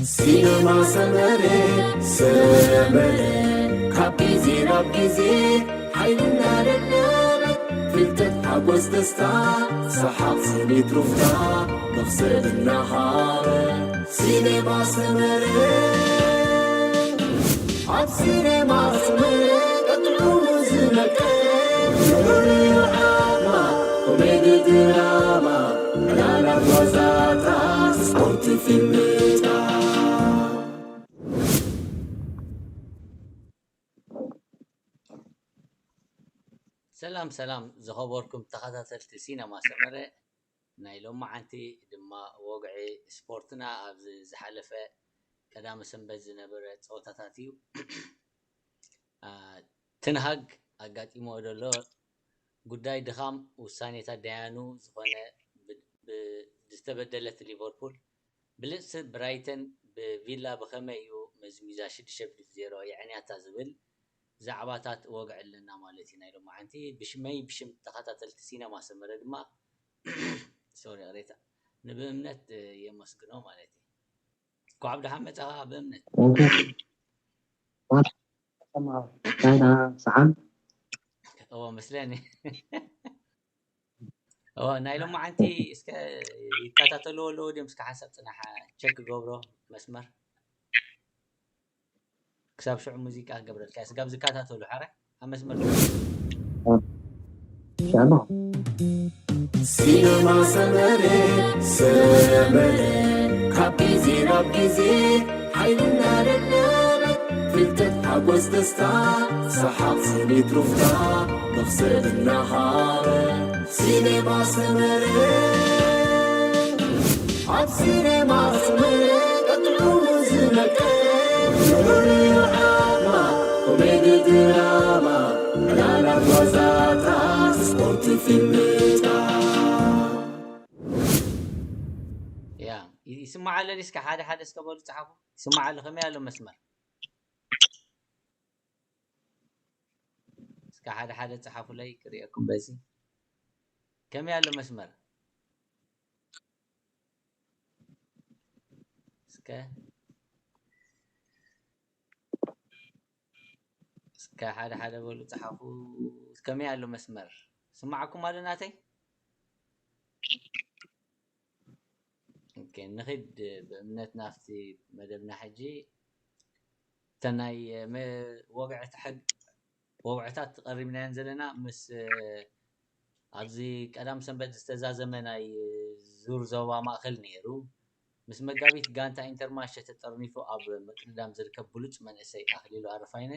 ሲነማ ሰመረ፣ ሰመረ፣ ካብ ግዜ ናብ ግዜ ሓይልና ደለበ፣ ፍልጠት፣ ሓጎስ፣ ደስታ፣ ሰሓቕ፣ ስኒት፣ ሩፍታ፣ መኽሰብ እናሃበ። ሲነማ ሰመረ፣ ኣብ ሲነማ ሰመረ፣ ቀጥዑ ዝነቀ፣ ፍሉይ ዓማ፣ ኮሜዲ፣ ድራማ፣ ዕላላት፣ ዋዛታት፣ ስፖርት፣ ፊልምታት። ሰላም ሰላም ዝኸበርኩም ተኸታተልቲ ሲነማ ሰመረ፣ ናይ ሎማዓንቲ ድማ ወግዒ ስፖርትና ኣብዚ ዝሓለፈ ቀዳመ ሰንበት ዝነበረ ፀወታታት እዩ። ተንሃግ ኣጋጢሞ ዘሎ ጉዳይ ድኻም ውሳኔታት ዳያኑ ዝኾነ ብዝተበደለት ሊቨርፑል ብልፅቲ ብራይተን ብቪላ ብኸመይ እዩ መዝሚዛ ሽዱሽተ ብ ዜሮ የዕንያታ ዝብል ዛዕባታት ወግዒ ኣለና ማለት እዩ። ናይ ሎማዓንቲ ብሽመይ ብሽም ተኸታተልቲ ሲነማ ሰመረ ድማ ሶሪ ቅሬታ ንብእምነት የመስግኖ ማለት እዩ። እንኳዕ ብደሓን መጻኻ ብእምነት። ቻይና ሰዓን እዎ መስለኒ። እዎ ናይ ሎማዓንቲ እስከ ይከታተልዎ ኣለዎ ድዮም? እስከ ሓሳብ ጽናሓ ቸክ ገብሮ መስመር ክሳብ ሽዑ ሙዚቃ ክገብረልካ ስጋብ ዝከታተሉ ሓረ ኣብ መስመር ሻሎ ሲነማ ሰመረ ሰመረ ካብ ግዜ ናብ ግዜ ሓይልና ደለበ ፍልጠት ሓጎስ ደስታ ሰሓቕ ስኒት ሩፍታ መኽሰብ እናሃበ ሲነማ ሰመረ ኣብ ሲነማ ሰመረ ቀጥዑ ዝነቀ ፍሉይ ዓማ ኮሜዲ ድራማ ዕላላት ዋዛታት ስፖርት ፊልምታት ያ ይስማዕ ኣሎ እስከ ሓደ ሓደ እስከ በሉ ጸሓፉ ይስማዕ ኣሎ ከመይ ኣሎ መስመር እስከ ሓደ ሓደ ጸሓፉለይ ክርእየኩም በዚ ከመይ ኣሎ መስመር እስከ እስከ ሓደ ሓደ በሉ ጸሓፉ ከመይ ኣሎ መስመር ስማዕኩም ኣሎ ናተይ ንኺድ ብእምነት ናብቲ መደብና ሕጂ እተን ናይ ወግዕቲ ሕግ ወግዕታት ቀሪብናየን ዘለና ምስ ኣብዚ ቀዳም ሰንበት ዝተዛዘመ ናይ ዙር ዞባ ማእኸል ነይሩ ምስ መጋቢት ጋንታ ኢንተርማሸ ተጠርኒፉ ኣብ ምቅድዳም ዝርከብ ብሉፅ መንእሰይ ኣኽሊሉ ኣረፋይነ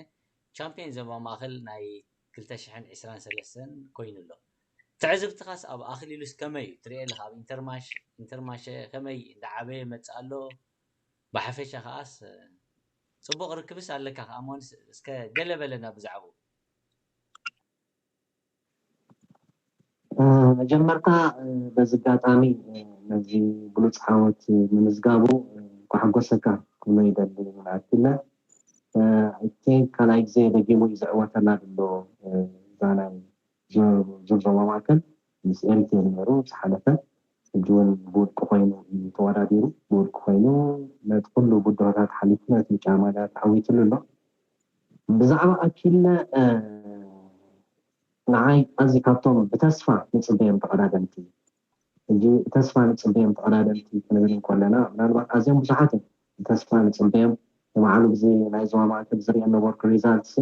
ቻምፒየን ዞባ ማእኸል ናይ ክልተ ሽሕን ዕስራን ሰለስተን ኮይኑ ኣሎ። ትዕዝብትኻስ ኣብ ኣኽሊሉስ ከመይ እዩ ትሪኦ ኣለኻ? ኣብ ኢንተርማሽ ኢንተርማሸ ከመይ እንዳዓበየ መፅእ ኣሎ? ብሓፈሻ ከዓስ ፅቡቕ ርክብስ ኣለካ ከኣ እሞንስ እስከ ገለ በለና ብዛዕባኡ። መጀመርታ በዚ ኣጋጣሚ ነዚ ብሉፅ ዓወት ምምዝጋቡ ኳሕጎሰካ ክብሎ ይደሊ። ንኣኪለ እቲ ካልኣይ ግዜ ደጊሙ እዩ ዝዕወተላ ዘሎ እዛ ናይ ዙር ዞባ ማእከል ምስ ኤሪትሪ ነይሩ ዝሓለፈ ሕጂ እውን ብውድቂ ኮይኑ እዩ ተወዳዲሩ ብውድቂ ኮይኑ ነቲ ኩሉ ብድሆታት ሓሊፉ ነቲ ብጫ ማልያ ተዓዊትሉ ኣሎ። ብዛዕባ ኣኪለ ንዓይ ኣዚ ካብቶም ብተስፋ ንፅበዮም ተቐዳደምቲ ሕጂ ተስፋ ንፅበዮም ተቐዳደምቲ ክንብል እንከለና ምናልባት ኣዝዮም ብዙሓት እዮም ብተስፋ ንፅበዮም ንባዕሉ ብዚ ናይ ዞባ ማእከል ዝሪኦ ነበርኩ ሪዛልትስ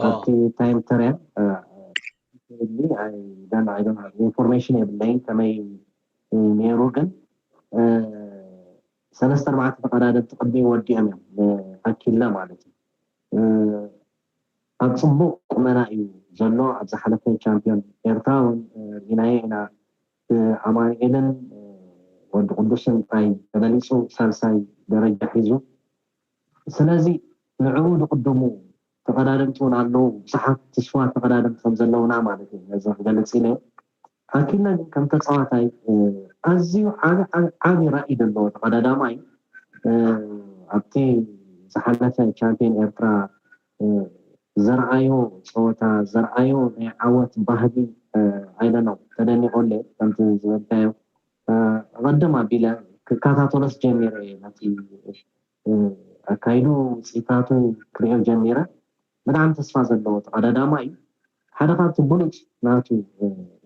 ኣብቲ ታይም ተርያ ኢንፎርሜሽን የብለይን ከመይ ነይሩ ግን ሰለስተ ኣርባዕተ ተቐዳደምቲ ቅድሚ ወዲኦም እዮም ኣኪለ ማለት እዩ ኣብ ፅቡቅ ቁመና እዩ ዘሎ ኣብ ዝሓለፈ ቻምፒዮን ኤርትራ እውን ርኢናዮ ኢና ብኣማኑኤልን ወዲ ቅዱስን ጥራይ ተበሊፁ ሳልሳይ ደረጃ ሒዙ ስለዚ ንዕኡ ዝቅድሙ ተቐዳደምቲ እውን ኣለዉ ብዙሓት ትስፉዋት ተቐዳደምቲ ከም ዘለውና ማለት እዩ ነዚ ክገልፅ ኢለ ኣኪለ ግን ከም ተፃዋታይ ኣዝዩ ዓቢ ራእይ ዘለዎ ተቐዳዳማይ ኣብቲ ዝሓለፈ ቻምፒዮን ኤርትራ ዘርኣዮ ፀወታ ዘርኣዮ ናይ ዓወት ባህሊ ኣይለነው ተደኒቆለ ከምቲ ዝበልካዮ ቀደም ኣቢለ ክከታተሎስ ጀሚረ እየ ነቲ ኣካይዱ ውፅኢታቱ ክሪኦ ጀሚረ። ብጣዕሚ ተስፋ ዘለዎ ተቐዳዳማይ እዩ። ሓደ ካብቲ ብሉፅ ናቱ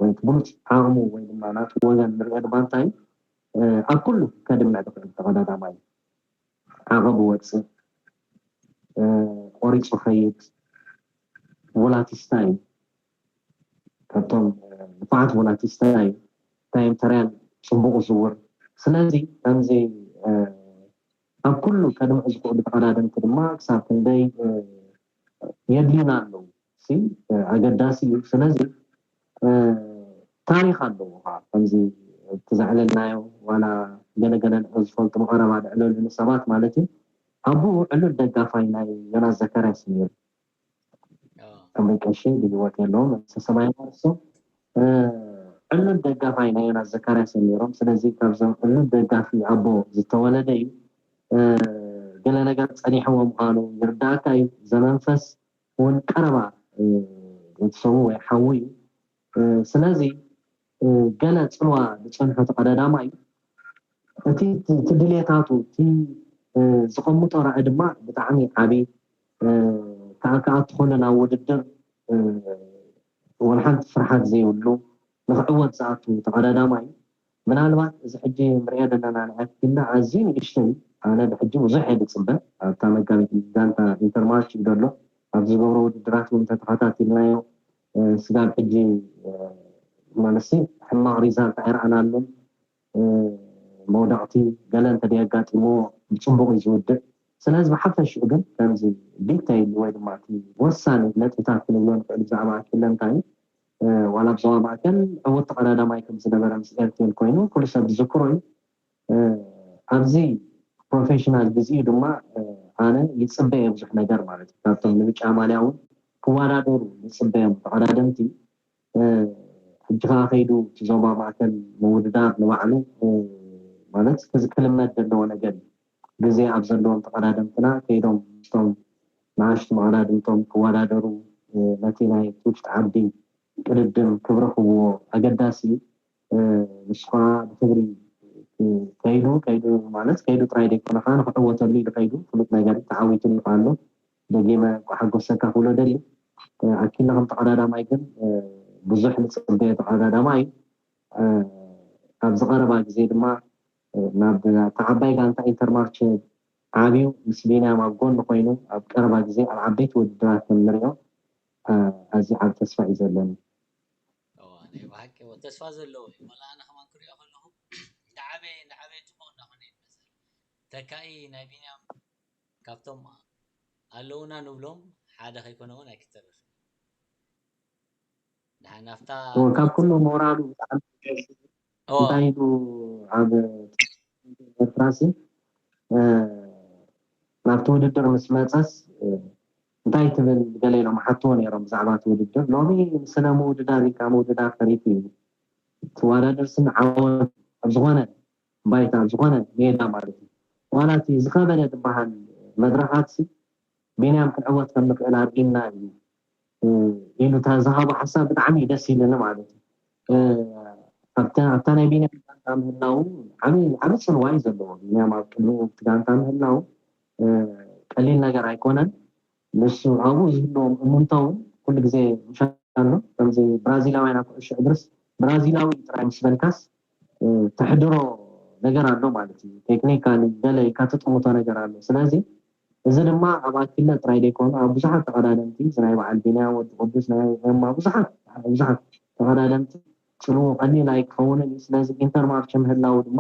ወይ ብሉፅ ዓቕሙ ወይ ድማ ናቱ ወገን ንሪኦ ድማ እንታይ እዩ ኣብ ኩሉ ከድምዕ ዝኽእል ተቐዳዳማይ እዩ። ዓቐብ ወፅእ ቆሪፁ ኸይድ ቮላቲስታ እዩ። ካብቶም ንፉዓት ቮላቲስታ እዩ። ታይም ተርያን ፅቡቕ ዝውር። ስለዚ ከምዚ ኣብ ኩሉ ከድምዑ ዝኽእሉ ተቐዳደምቲ ድማ ክሳብ ክንደይ የድልዩና ኣለዉ ሲ ኣገዳሲ እዩ። ስለዚ ታሪኽ ኣለዎ ከዓ ከምዚ እቲ ዘዕለልናዮ ዋላ ገለገለ ንዑ ዝፈልጡ ብቐረባ ዘዕለሉኒ ሰባት ማለት እዩ። ኣቦኡ ዕሉል ደጋፋይ ናይ ዮናስ ዘካርያስ ነይሩ። ከምበይ ቀሺ ብህይወት የለውም፣ መንግስተ ሰማይ ይዋርሶ። ዕሉል ደጋፋይ ናይ ዮናስ ዘካርያስ እዮም ነይሮም። ስለዚ ካብዞም ዕሉል ደጋፊ ኣቦ ዝተወለደ እዩ። ገለ ነገር ጸኒሕዎ ምዃኑ ይርዳእካ እዩ። ዘመንፈስ እውን ቀረባ ቤተሰቡ ወይ ሓዉ እዩ። ስለዚ ገለ ጽልዋ ዝጸንሖ ተቐዳዳማይ እዩ። እቲ ድሌታቱ እቲ ዝቐምጦ ራኢ ድማ ብጣዕሚ ዓቢ። ክኣቱ ከሎ ናብ ውድድር ወላ ሓንቲ ፍርሓት ዘይብሉ ንኽዕወት ዝኣቱ ተቐዳዳማይ እዩ። ምናልባት እዚ ሕጂ ንሪኦ ዘለና ንኣክልና ኣዝዩ ንእሽተይ እዩ። ኣነ ብሕጂ ብዙሕ እየ ዝፅበ ኣብታ መጋቢት ጋንታ ኢንተርማርች እዩ ዘሎ። ኣብ ዝገብሮ ውድድራት እውን እንተተኸታቲልናዮ ስጋብ ሕጂ ማለትሲ ሕማቕ ሪዛልት ኣይረኣናሉን። መውደቕቲ ገለ እንተ ኣጋጢምዎ ብፅቡቕ እዩ ዝውድእ። ስለዚ ብሓፈሽኡ ግን ከምዚ ዲቴይል ወይ ድማ እቲ ወሳኒ ነጥብታት ክንብሎ ንኽእል ብዛዕባ ኣኪለ እንታይ እዩ ዋላ ብዞባ ማእከል ዕዉት ተቐዳዳማይ ከም ዝነበረ ምስ ኤርቴል ኮይኑ ኩሉ ሰብ ዝዝክሮ እዩ። ኣብዚ ፕሮፌሽናል ግዜኡ ድማ ኣነ ይፅበየ ብዙሕ ነገር ማለት እዩ። ካብቶም ንብጫ ማልያ እውን ክወዳደሩ ዝፅበዮም ተቐዳደምቲ ሕጂ ከዓ ከይዱ እቲ ዞባ ማእከል ምውድዳር ንባዕሉ ማለት ክልመድ ዘለዎ ነገር እዩ። ግዜ ኣብ ዘለዎም ተቐዳደምትና ከይዶም ምስቶም ንኣሽቱ መቐዳድምቶም ክወዳደሩ ነቲ ናይ ትውሽጢ ዓዲ ቅድድም ክብሪ ክህብዎ ኣገዳሲ እዩ። ንሱ ከዓ ብክብሪ ከይዱ ከይዱ ማለት ከይዱ ጥራይ ዘይኮነ ከዓ ንክዕወተሉ ኢሉ ከይዱ ፍሉጥ ነገር እዩ። ተዓዊትሉ ከዓ ኣሎ። ደጊመ እንኳዕ ሓጎሰካ ክብሎ ደሊ። ኣኪለ ከም ተቐዳዳማይ ግን ብዙሕ ንፅበዮ ተቐዳዳማይ እዩ። ኣብዚ ቀረባ ግዜ ድማ ናብ እታ ዓባይ ጋንታ ኢንተርማርቸ ዓብዩ ምስ ቢንያም ኣብ ጎኒ ኮይኑ ኣብ ቀረባ ግዜ ኣብ ዓበይቲ ውድድራት ከም ንሪኦ ኣዝዩ ዓብ ተስፋ እዩ ዘለኒ። ናይ ብሓቂ ተስፋ ዘለዎ እዩ። ዋላ ኣነ ከማን ክሪኦ ከለኹ እንዳዓበየ እንዳዓበየ ፅቡቕ እንዳኾነ እዩ ዝመስል። ተካኢ ናይ ቢንያም ካብቶም ኣለውና ንብሎም ሓደ ከይኮነ እውን ኣይክተርፍን። ካብ ኩሉ ሞራሉ እንታይ ኢሉ ኣብ ኤርትራሲ ናብቲ ውድድር ምስ መፀስ እንታይ ትብል ገለ ኢሎም ሓትዎ ነይሮም ብዛዕባ እቲ ውድድር። ሎሚ ስለ ምውድዳር ኢልካ ምውድዳር ተሪፉ እዩ። ትወዳደር ስም ዓወት ኣብ ዝኾነ ባይታ ኣብ ዝኾነ ሜዳ ማለት እዩ። ዋላ እቲ ዝኸበደ ዝበሃል መድረኻት ቢንያም ክንዕወት ከም ንኽእል ኣርኢና እዩ ኢሉ ዝሃቦ ሓሳብ ብጣዕሚ እዩ ደስ ኢሉኒ ማለት እዩ። ኣብታ ናይ ቢንያም ጋንታ ምህላው ዓብዪ ፅልዋ እዩ ዘለዎ። ቢንያም ኣብ ቅድሚኡ እቲ ጋንታ ምህላው ቀሊል ነገር ኣይኮነን። ንሱ ኣብኡ ዝህልዎም እምንቶ እውን ኩሉ ግዜ ምሻ ኣሎ። ከምዚ ብራዚላውያን ኣብ ኩዕሾ እግርስ ብራዚላዊ ጥራይ ምስ በልካስ ተሕድሮ ነገር ኣሎ ማለት እዩ። ቴክኒካሊ ገለ ኢልካ ትጥምቶ ነገር ኣሎ። ስለዚ እዚ ድማ ኣብ ኣኪለ ጥራይ ዘይኮኑ ኣብ ብዙሓት ተቐዳደምቲ ናይ በዓል ቢንያም ወዲ ቅዱስ ናይ ኤማ ብዙሓት ብዙሓት ተቐዳደምቲ ፅልዎ ቀሊል ኣይክኸውንን እዩ። ስለዚ ኢንተርማርቸ ምህላው ድማ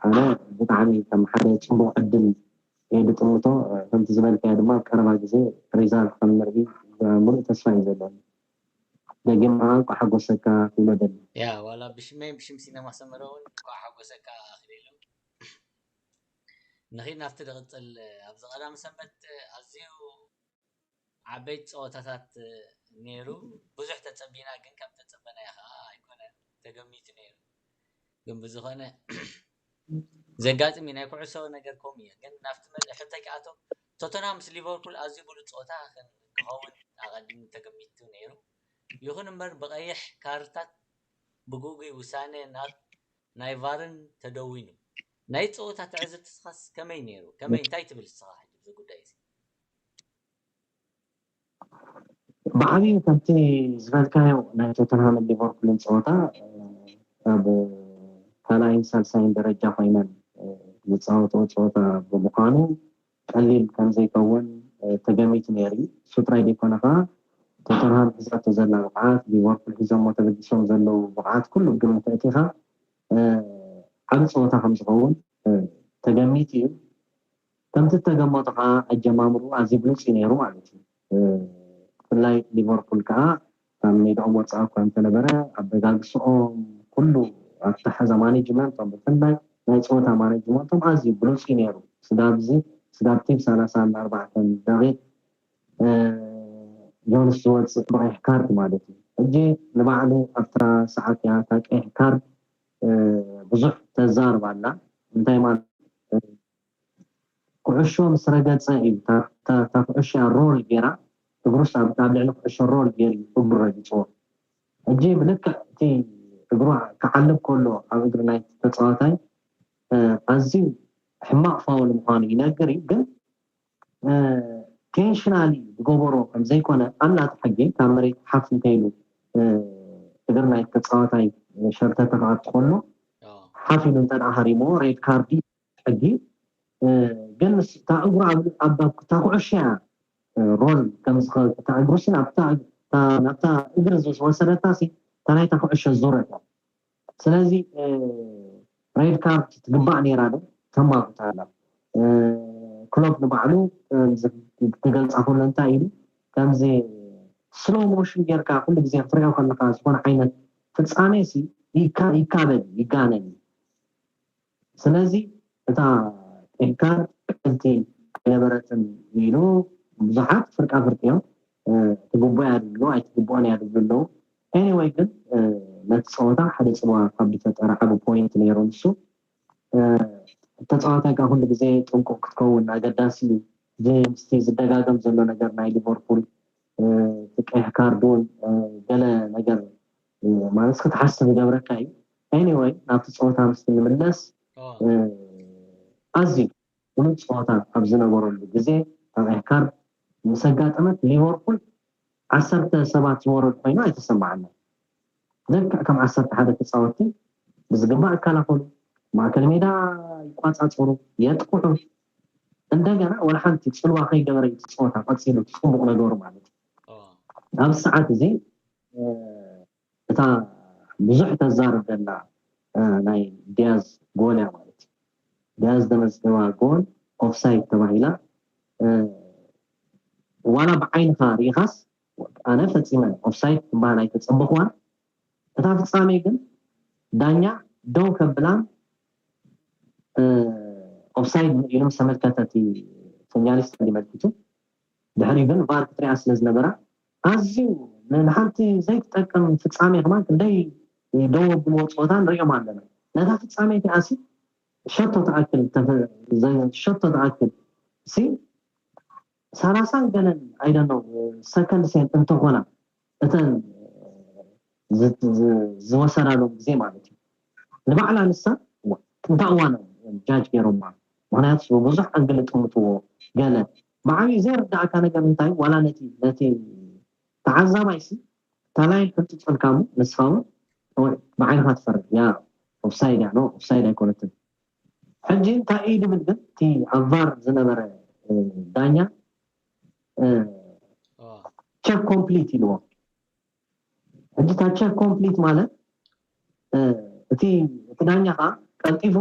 ኣነ ብጣዕሚ ከም ሓደ ፅቡቕ ዕድል እየ ዝጥምቶ። ከምቲ ዝበልካዮ ድማ ኣብ ቀረባ ግዜ ሪዛልት ከም ንርኢ ሙሉእ ተስፋ እዩ ዘለኒ። ደጊም ከዓ እንኳዕ ሓጎሰካ ክብሎ ደሊ። ያ ዋላ ብሽመይ ብሽም ሲነማ ሰመረ እውን እንኳዕ ሓጎሰካ ኣኽሊሉ። ንኺድ ናብቲ ዝቕፅል ኣብዚ ቀዳም ሰንበት ኣዝዩ ዓበይቲ ፀወታታት ነይሩ። ብዙሕ ተፀቢና ግን ከም ተፀበናዮ ከዓ ኣይኮነን ተገሚቱ ነይሩ። ግን ብዝኾነ ዘጋጥም እዩ ናይ ኩዕሶ ነገር ከምኡ እዩ። ግን ናብቲ መ- ሕቶይ ክኣቶ ቶተንሃም ምስ ሊቨርፑል ኣዝዩ ብሉፅ ፀወታ ክን- ክኸውን ኣቐዲሙ ተገሚቱ ነይሩ። ይኹን እምበር ብቐይሕ ካርታት ብግጉይ ውሳነ ናብ ናይ ቫርን ተደዊኑ። ናይ ፀወታ ትዕዝብትስኻስ ከመይ ነይሩ? ከመይ እንታይ ትብል ንስኻ ሕጂ እዚ ጉዳይ እዚ? ብዓብዩ ከምቲ ዝበልካዮ ናይ ቶተንሃምን ሊቨርፑልን ፀወታ ኣብ ካልኣይን ሳልሳይን ደረጃ ኮይነን ዝፃወተኦ ፀወታ ብምዃኑ ቀሊል ከምዘይከውን ተገሚቱ ነይሩ። እሱ ጥራይ ዘይኮነ ከዓ ቶተንሃም ሒዛቶ ዘላ ብቕዓት፣ ሊቨርፑል ሒዞሞ ተበጊሶም ዘለዉ ብቕዓት ኩሉ ግምት ኣእቲኻ ዓቢ ፀወታ ከምዝኸውን ተገሚቱ እዩ። ከምቲ እተገመቶ ከዓ ኣጀማምሩ ኣዝዩ ብሉፅ እዩ ነይሩ ማለት እዩ። ብፍላይ ሊቨርፑል ከዓ ካብ ሜዳኦም ወፃኢ እኳ እንተነበረ ኣበጋግስኦም ኩሉ ኣተሓዛ ማኔጅመንቶም ብፍላይ ናይ ፀወታ ማኔጅመንቶም ኣዝዩ ብሉፅ እዩ ነይሩ። ስጋብ እዚ ስጋብ ቲም ሰላሳን ኣርባዕተን ደቂቕ ጆንስ ዝወፅእ ብቀይሕ ካርድ ማለት እዩ። ሕጂ ንባዕሉ ኣብታ ሰዓት እያ እታ ቀይሕ ካርድ ብዙሕ ተዛርብ ኣላ። እንታይ ማለት ኩዕሾ ምስ ረገፀ እዩ እታ ኩዕሾ ሮል ገይራ እግሩስ ኣብ ልዕሊ ኩዕሾ ሮል ገይሩ እግሩ ረጊፅዎ። ሕጂ ብልክዕ እቲ እግሩ ክዓልብ ከሎ ኣብ እግሪ ናይ ተፃዋታይ ኣዝዩ ሕማቕ ፋውል ምዃኑ ይነግር እዩ። ግን ኢንቴንሽናሊ ዝገበሮ ከምዘይኮነ ኣብ ናቲ ሕጊ ካብ መሬት ሓፍ እንተኢሉ እግሪ ናይ ተፃዋታይ ሸርተተ ክኣቱ ከሎ ሓፍ ኢሉ እንተ ሃሪሞ ሬድ ካርዲ ሕጊ ግን እታ እግሩ ኣብታ ኩዕሾ እያ ሮል ከምዝኸ እታ እግሩ ሲ ናብታ እግሪ ዝወሰደታ ሲ እታ ናይታ ኩዕሾ ዙረት እያ። ስለዚ ሬድ ካርድ ትግባእ ነይራ ዶ ተማጉታ ኣላ። ክሎፕ ንባዕሉ ትገልፃ ከሎ እንታይ ኢሉ ከምዚ ስሎ ሞሽን ጌርካ ኩሉ ግዜ ክትሪኦ ከለካ ዝኾነ ዓይነት ፍፃሜ ሲ ይካበድ ይጋነን እዩ። ስለዚ እታ ቀይሕ ካርድ ቅብልቲ ኣይነበረትን ኢሉ ብዙሓት ፍርቃ ፍርቂ እዮም። ትግቦ እያ ድብሉ ኣይትግቦን እያ ድብሉ ኣለዉ። ኤኒወይ ግን ነቲ ፀወታ ሓደ ፅልዋ ካብ ዝፈጠረ ዓቢ ፖይንት ነይሩ ንሱ። ተፃዋታይ ከዓ ኩሉ ግዜ ጥንቁቅ ክትከውን ኣገዳሲ እዩ። እዚ ምስቲ ዝደጋገም ዘሎ ነገር ናይ ሊቨርፑል እቲ ቀይሕ ካርድ እውን ገለ ነገር ማለት ክትሓስብ ይገብረካ እዩ። ኤኒወይ ናብቲ ፀወታ ምስቲ ንምለስ ኣዝዩ ብሉፅ ፀወታ ኣብ ዝነበረሉ ግዜ እታ ቀይሕ ካርድ ምስ ኣጋጠመት ሊቨርፑል ዓሰርተ ሰባት ዝወረዱ ኮይኑ ኣይተሰማዓና። ልክዕ ከም ዓሰርተ ሓደ ተፃወትቲ ብዝግባእ ይከላኸሉ፣ ማእከል ሜዳ ይቋፃፀሩ፣ የጥቅዑ። እንደገና ወላ ሓንቲ ፅልዋ ከይገበረ እዩ እቲ ፀወታ ቀፂሉ እቲ ፅቡቕ ነገሩ ማለት እዩ። ኣብዚ ሰዓት እዚ እታ ብዙሕ ተዛርብ ዘላ ናይ ዲያዝ ጎል እያ ማለት እዩ። ዲያዝ ዘመዝገባ ጎል ኦፍሳይድ ተባሂላ ዋላ ብዓይንኻ ርኢኻስ ኣነ ፈፂመ ኦፍሳይድ ትበሃል ኣይተፀበኽዋን። እታ ፍፃሜ ግን ዳኛ ደው ከብላን ኦፍሳይድ ኢሉ ምስ ተመልከተ እቲ ፊኛሊስታ እንዲ መልኪቱ ድሕሪኡ ግን ቫር ክትሪኣ ስለ ዝነበራ ኣዝዩ ንሓንቲ ዘይትጠቅም ፍፃሜ ከማን ክንደይ ደው ኣብልዎ ፀወታ ንሪኦም ኣለና። ነታ ፍፃሜ እቲኣ ሲ ሸቶ ትኣክል ሸቶ ትኣክል ሲ ሰላሳን ገለን ኣይደነው ሰከንድ ሴን እንተኾና እተን ዝወሰዳሎም ግዜ ማለት እዩ። ንባዕላ ንሳ ጥንታ እዋን ጃጅ ገይሮማ። ምክንያቱ ብዙሕ ኣንግል ጥምትዎ ገለ ብዓብዩ ዘይርዳእካ ነገር እንታይ ዋላ ነቲ ነቲ ተዓዛባይ ሲ ታላይ ሕንፅፀልካ ሞ ንስኻ እውን ብዓይንኻ ትፈርድ ያ ኦፍሳይድ ያ ኖ ኦፍሳይድ ኣይኮነትን። ሕጂ እንታይ እዩ ድብል ግን እቲ ኣብ ቫር ዝነበረ ዳኛ ቸክ ኮምፕሊት ኢልዎ። ሕጂ እታ ቸክ ኮምፕሊት ማለት እቲ እቲ ዳኛ ከዓ ቀልጢፉ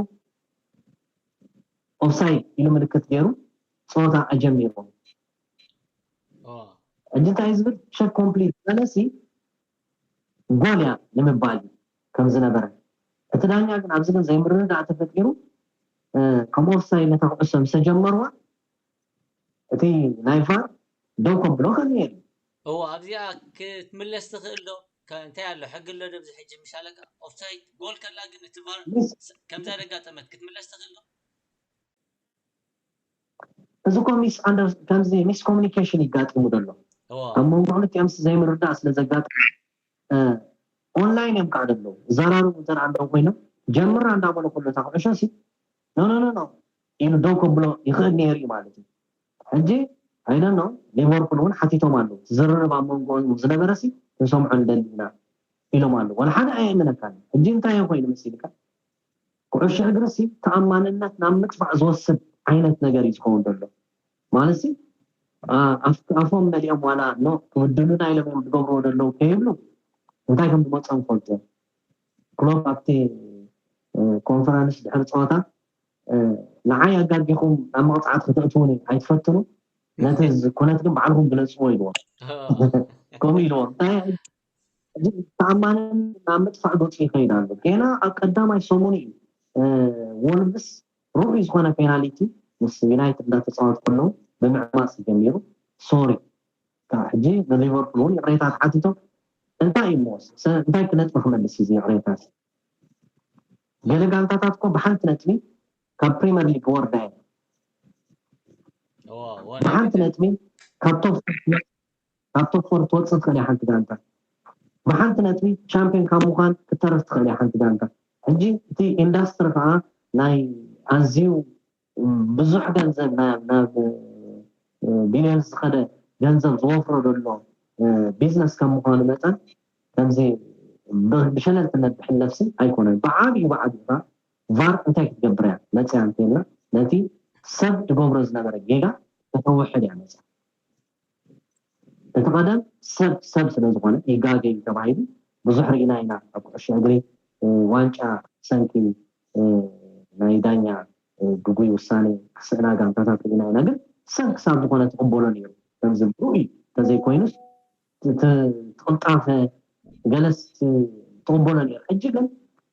ኦፍሳይድ ኢሉ ምልክት ገይሩ ፀወታ ኣጀሚርዎ። ሕጂ እንታይ ዝብል ቸክ ኮምፕሊት ዝበለሲ ጎል እያ ንምባል እዩ ከም ዝነበረ። እቲ ዳኛ ግን ኣብዚ ግን ዘይምርድዳእ ተፈጢሩ ከም ኦፍሳይድ ነታ ኩዕሶ ምስ ተጀመርዋ እቲ ናይ ቫር ደው ከብሎ ከኒኤ እዩ። እዎ ኣብዚኣ ክትምለስ ትኽእል ዶ? እንታይ ኣሎ ሕጊ ኣሎ ዶ? ኣብዚ ሕጂ ምሻለካ ኦፍሳይድ ጎል ከላ ግን እቲ ቫር ከምዛ ደጋጠመት ክትምለስ ትኽእል ዶ? እዚ ኮ ሚስ ኣንደር ከምዚ ሚስ ኮሚኒኬሽን ይጋጥሙ ዘሎ ኣብ መንጎ ክልቲኦም ስ ዘይምርዳእ ስለ ዘጋጥም ኦንላይን እዮም ከዓ ዘለዉ ዘራርቡ እንተ ኣለዉ ኮይኖም ጀምራ እንዳበሉ ከሎ እታ ኩዕሾ ሲ ኖ ኖ ኖ ኖ ኢሉ ደው ከብሎ ይኽእል ነይሩ እዩ ማለት እዩ። ሕጂ ኣይደኖ ሊቨርፑል እውን ሓቲቶም ኣለዉ። ዝርርብ ኣብ መንጎኦም ዝነበረ ሲ ክንሰምዖ ንደሊ ኢና ኢሎም ኣለዉ። ወላ ሓደ ኣየእምነካን። ሕጂ እንታይ ኮይኑ መሲልካ? ኩዕሾ እግሪ ሲ ተኣማንነት ናብ ምጥፋእ ዝወስድ ዓይነት ነገር እዩ ዝኸውን ዘሎ። ማለት ሲ ኣፎም መሊኦም ዋላ ኖ ክብድሉና ኢሎም እዮም ዝገብርዎ ዘለዉ ከይብሉ እንታይ ከም ዝመፅኦም ፈልጡ እዮም። ክሎፕ ኣብቲ ኮንፈረንስ ድሕሪ ፀወታ ንዓይ ኣጋጊኹም ናብ መቕፃዕቲ ክተእትውኒ ኣይትፈትኑ፣ ነቲ ኩነት ግን ባዕልኹም ግለፅዎ ኢልዎም። ከምኡ ኢልዎም። ተኣማንነት ናብ ምጥፋእ ገፁ ይኸይድ ኣሎ። ገና ኣብ ቀዳማይ ሰሙኑ እዩ ወልቭስ ርኡይ ዝኾነ ፔናልቲ ምስ ዩናይትድ እንዳተፃወቱ ከለዉ ብምዕማፅ ጀሚሩ። ሶሪ፣ ካብ ሕጂ ንሊቨርፑል እውን ይቕሬታ ተሓቲቶም። እንታይ እዩ መወስ እንታይ ክነጥቢ ክመልስ እዚ ይቕሬታ? ገለ ጋንታታት እኮ ብሓንቲ ነጥቢ ካብ ፕሪምየር ሊግ ክወርዳ እየ። ብሓንቲ ነጥቢ ካብ ቶፕ ካብ ቶፕ ፎር ትወፅእ ትኽእል እያ ሓንቲ ጋንታ። ብሓንቲ ነጥቢ ቻምፒዮን ካብ ምዃን ክተርፍ ትኽእል እያ ሓንቲ ጋንታ። ሕጂ እቲ ኢንዳስትሪ ከዓ ናይ ኣዝዩ ብዙሕ ገንዘብ ናብ ቢልዮን ዝኸደ ገንዘብ ዝወፍሮ ዘሎ ቢዝነስ ከም ምዃኑ መጠን ከምዚ ብሸለልትነት ብሕለፍሲ ኣይኮነን። ብዓብዩ ብዓብዩ ቫር እንታይ ክትገብር እያ መፅያ እንተልና ነቲ ሰብ ዝገብሮ ዝነበረ ጌጋ ከተውሕድ እያ መፅያ። እቲ ቀደም ሰብ ሰብ ስለ ዝኾነ ይጋገ እዩ ተባሂሉ ብዙሕ ርኢና ኢና። ኣብ ኩዕሾ እግሪ ዋንጫ ሰንኪ ናይ ዳኛ ግጉይ ውሳኔ ክስእና ጋንታታት ርኢና ኢና። ግን ሰብ ክሳብ ዝኾነ ትቕበሎ ነይሩ። ከምዚ ርኡይ እንተዘይኮይኑስ ትቕልጣፈ ገለስ ትቕበሎ ነይሩ። ሕጂ ግን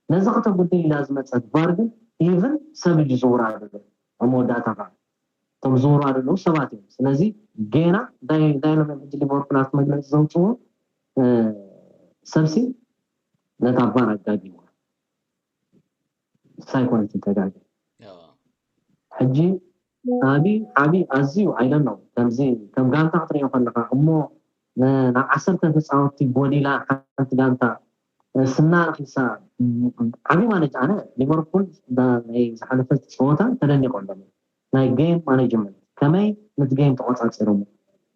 ነዚ ከተጉድል ኢላ ዝመፀት ቫር ግን ኢቭን ሰብ እዩ ዝዝውራ ዘሎ ኣብ መወዳእታ ከዓ እቶም ዝውሩ ዘለዉ ሰባት እዮም። ስለዚ ጌና እንታይ እንታይ ኢሎም እዮም ሕጂ ሊቨርፑል ኣብቲ መግለፂ ዘውፅዎ ሰብሲ ነታ ቫር ኣጋጊዋ ሳይኮንስ ተጋጊ ሕጂ ዓቢ ዓቢ ኣዝዩ ኣይደን ነው ከምዚ ከም ጋንታ ክትሪኦ ከለካ እሞ ናብ ዓሰርተ ተፃወትቲ ጎዲላ ሓንቲ ጋንታ ስና ረኪሳ ዓቢ ማለት ኣነ ሊቨርፑል ናይ ዝሓለፈ ፀወታ ተደኒቆ ኣለኒ ናይ ጌም ማኔጅመንት ከመይ ነቲ ጌም ተቆፃፂሮሞ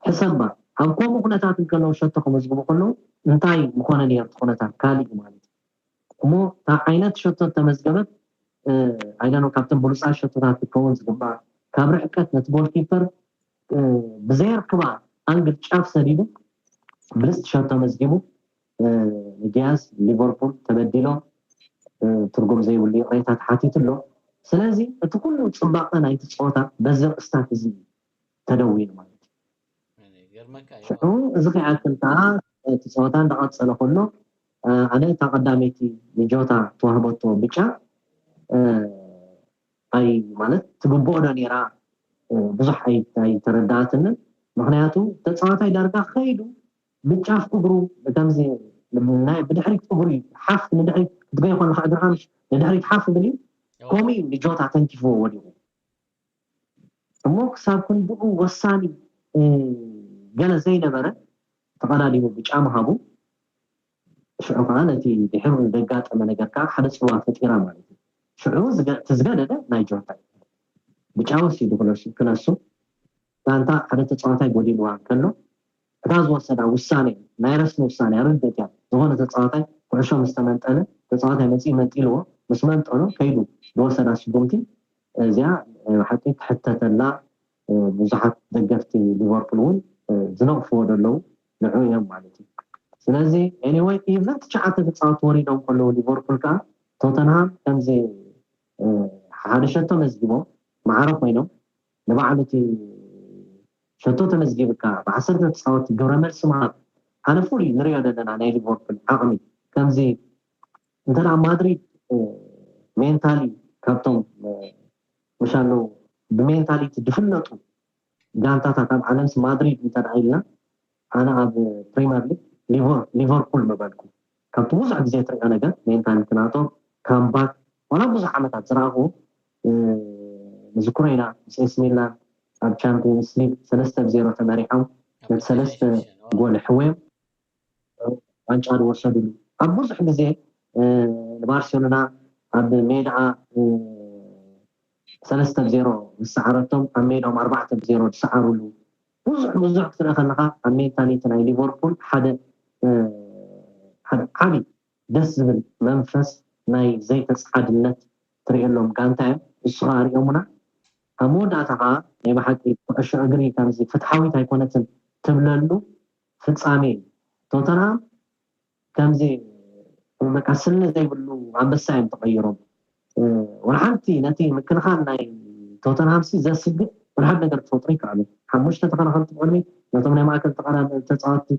ሕሰባ ኣብ ከምኡ ኩነታት እንከለዉ ሸቶ ከመዝግቡ ከለዉ እንታይ ምኾነ ነይሩ እቲ ኩነታት ካልእ እዩ ማለት እዩ እሞ እታ ዓይነት ሸቶ ተመዝገበት ኣይደኖ ካብቶም ብሉፃት ሸቶታት ክከውን ዝግባእ ካብ ርሕቀት ነቲ ጎልኪፐር ብዘየርክባ ኣንግል ጫፍ ሰዲዱ ብልፅቲ ሸቶ መዝጊቡ ንጊያዝ ሊቨርፑል ተበዲሎ ትርጉም ዘይብሉ ይቕሬታ ተሓቲቱ ኣሎ። ስለዚ እቲ ኩሉ ፅባቐ ናይቲ ፀወታ በዚ ቅስታት እዚ ተደዊኑ ማለት እዩ። ሽዑ እዚ ከይኣክል ከዓ እቲ ፀወታ እንዳቐፀለ ከሎ ኣነ እታ ቀዳመይቲ ንጆታ ተዋህበቶ ብጫ ኣይ ማለት ትግብኦ ዶ ነይራ ብዙሕ ኣይተረዳኣትንን። ምክንያቱ ተፃዋታይ ዳርጋ ከይዱ ብጫፍ እግሩ ከምዚ ብድሕሪት እግሩ ሓፍ ንድሕሪት ክትገይ ከለካ እግርካ ንድሕሪት ሓፍ ብል እዩ። ከምኡ እዩ ንጆታ ተንኪፍዎ ወዲቁ እሞ ክሳብ ክንድኡ ወሳኒ ገለ ዘይነበረ ተቐዳዲሙ ብጫ ምሃቡ ሽዑ ከዓ ነቲ ድሕሩ ንደጋጠመ ነገር ከዓ ሓደ ፅልዋ ፈጢራ ማለት እዩ። ሽዑ እቲ ዝገደደ ናይ ጆታ እዩ። ብጫ ወሲዱ ክነሱ ክነሱ ጋንታ ሓደ ተፃዋታይ ጎዲልዋ እንከሎ እታ ዝወሰዳ ውሳኔ ናይ ረስሚ ውሳኔ ርድእት እያ። ዝኾነ ተፃዋታይ ኩዕሾ ምስ ተመንጠለ ተፃዋታይ መፂኡ መንጢልዎ ምስ መንጠሎ ከይዱ ዝወሰዳ ስጉምቲ እዚኣ ሓቂ ክሕተተላ ብዙሓት ደገፍቲ ሊቨርፑል እውን ዝነቕፍዎ ዘለዉ ንዑ እዮም ማለት እዩ። ስለዚ ኤኒወይ ኢቨን ትሽዓተ ተፃወቲ ወሪዶም ከለዉ ሊቨርፑል ከዓ ቶተንሃም ከምዚ ሓደ ሸቶ መዝጊቦም ማዕረ ኮይኖም ንባዕሉ እቲ ሸቶ ተመዝጊብካ ብዓሰርተ ተፃወቲ ግብረ መልሲ ምሃብ ኣነ ፍሉይ ንሪኦ ዘለና ናይ ሊቨርፑል ዓቕሚ ከምዚ እንተ ማድሪድ ሜንታሊ ካብቶም ምሻሎ ብሜንታሊቲ ዝፍለጡ ጋንታታት ኣብ ዓለምስ ማድሪድ እንተ ኢልና ኣነ ኣብ ፕሪምየር ሊግ ሊቨርፑል ምበልኩ ካብቲ ብዙሕ ግዜ ትሪኦ ነገር ሜንታሊቲ ናቶም ካምባክ ዋላ ብዙሕ ዓመታት ዝረኣኹ ንዝክሮ ኢና ምስ ኤስ ሚላን ኣብ ቻምፒየንስ ሊግ ሰለስተ ብ ዜሮ ተመሪሖም ነቲ ሰለስተ ጎል ሕወዮም ዋንጫ ዝወሰድሉ ኣብ ብዙሕ ግዜ ንባርሴሎና ኣብ ሜድኣ ሰለስተ ብ ዜሮ ዝሰዓረቶም ኣብ ሜዳኦም ኣርባዕተ ብ ዜሮ ዝሰዓሩሉ ብዙሕ ብዙሕ ክትርኢ ከለኻ ኣብ ሜንታሊቲ ናይ ሊቨርፑል ሓደ ሓደ ዓቢ ደስ ዝብል መንፈስ ናይ ዘይተፅዓድነት ትርእየሎም ጋንታ እዮም። ንሱ ከዓ ሪኦሙና ኣብ መወዳእታ ከዓ ናይ ብሓቂ ኩዕሾ እግሪ ከምዚ ፍትሓዊት ኣይኮነትን ትብለሉ ፍፃሜ እዩ። ቶተንሃም ከምዚ በቃ ስኒ ዘይብሉ ኣንበሳ እዮም ተቐይሮም። ወላ ሓንቲ ነቲ ምክልኻል ናይ ቶተንሃም ሲ ዘስግእ ወላ ሓደ ነገር ክፈጥሩ ይከኣሉ። ሓሙሽተ ተኸላኸልቲ ብቕድሚት ነቶም ናይ ማእከል ተቓራኒ ተፃወትቲ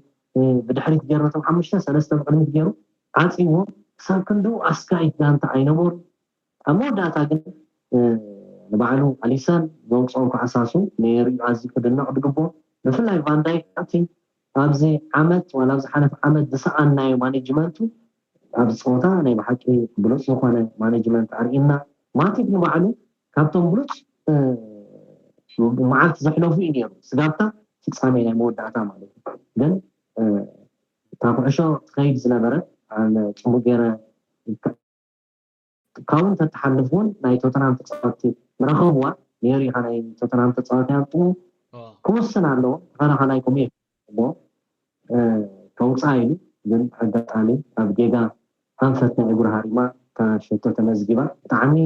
ብድሕሪት ገይሩ ነቶም ሓሙሽተ ሰለስተ ብቕድሚት ገይሩ ዓፂዎም ክሳብ ክንድኡ ኣስጋኢት ጋንታ ኣይነበሩ። ኣብ መወዳእታ ግን ንባዕሉ ኣሊሰን ዘውፅኦ ክዓሳሱ ነይሩ ኣዝዩ ክድነቕ ዝግብኦ ብፍላይ ቫንዳይክ እቲ ኣብዚ ዓመት ዋላ ኣብዚ ሓለፈ ዓመት ዝሰኣናዮ ማኔጅመንቱ ኣብዚ ፀወታ ናይ ብሓቂ ብሉፅ ዝኾነ ማኔጅመንት ኣርእና። ማቲብ ንባዕሉ ካብቶም ብሉፅ መዓልቲ ዘሕለፉ እዩ ነይሩ። ስጋብታ ፍፃሜ ናይ መወዳእታ ማለት እዩ። ግን እታ ኩዕሾ ትኸይድ ዝነበረት ኣነ ፅቡቅ ገይረ ካብኡ እንተተሓልፍ እውን ናይ ቶተናም ተፃወቲ ምረኸብዋ ነይሩ ኢኻ ናይ ቶተናም ተፃወቲ ኣምጥኡ ክውስን ኣለዎ። ተኸላኸላይ ኮሚሽን ኣለዎ ከውፃ ኢሉ ግን ኣጋጣሚ ኣብ ጌጋ ኣንፈት ናይ እግሩ ሃሪማ እታ ሸቶ ተመዝጊባ ብጣዕሚ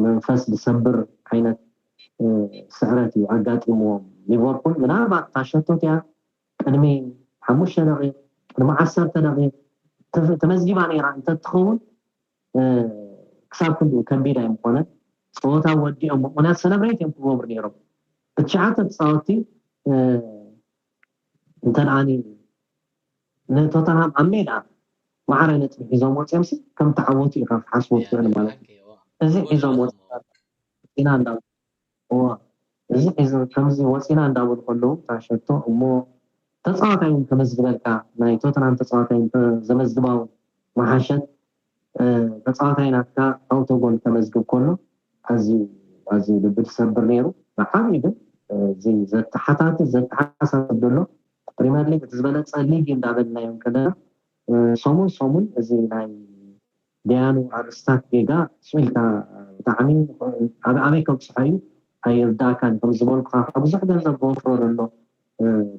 መንፈስ ዝሰብር ዓይነት ስዕረት እዩ ኣጋጢምዎም ሊቨርፑል። ምናልባት እታ ሸቶ እቲኣ ቅድሚ ሓሙሽተ ደቂቕ ቅድሚ ዓሰርተ ደቂቕ ተመዝጊባ ነይራ እንተትኸውን ክሳብ ክንድኡ ከቢድ ኣይምኾነን። ፀወታ ወዲኦም ምክንያት ሰለብሬት እዮም ክገብሩ ነይሮም። ብትሽዓተ ተፃወቲ እንተ ንቶተንሃም ኣብ ሜዳ ማዕረ ነጥቢ ሒዞም ወፂኦም ሲ ከም ተዓወቱ ኢኻ ክትሓስቦ ትኽእል ማለት እዩ። እዚ ሒዞም ወፂና እንዳ እዚ ሒዞ ከምዚ ወፂና እንዳበሉ ከለዉ ታሸቶ እሞ ተፃዋታይ እውን ከመዝግበልካ ናይ ቶተናም ተፃዋታይ ዘመዝግባ እውን መሓሸት ተፃዋታይ ናትካ ኣውቶጎል ከመዝግብ ከሎ ኣዝዩ ኣዝዩ ልቢ ዝሰብር ነይሩ። ብዓብዩ ግን እዚ ዘተሓታትት ዘተሓሳስብ ዘሎ ፕሪመር ሊግ እቲ ዝበለፀ ሊግ እንዳበልናዮም ከለና ሰሙን ሰሙን እዚ ናይ ደያኑ ኣብ ስታት ጌጋ ስቕ ኢልካ ብጣዕሚ ኣበይ ከብፅሖ እዩ ኣይርዳእካን። ከም ዝበልኩኻ ብዙሕ ገንዘብ ዝወፍሮ ዘሎ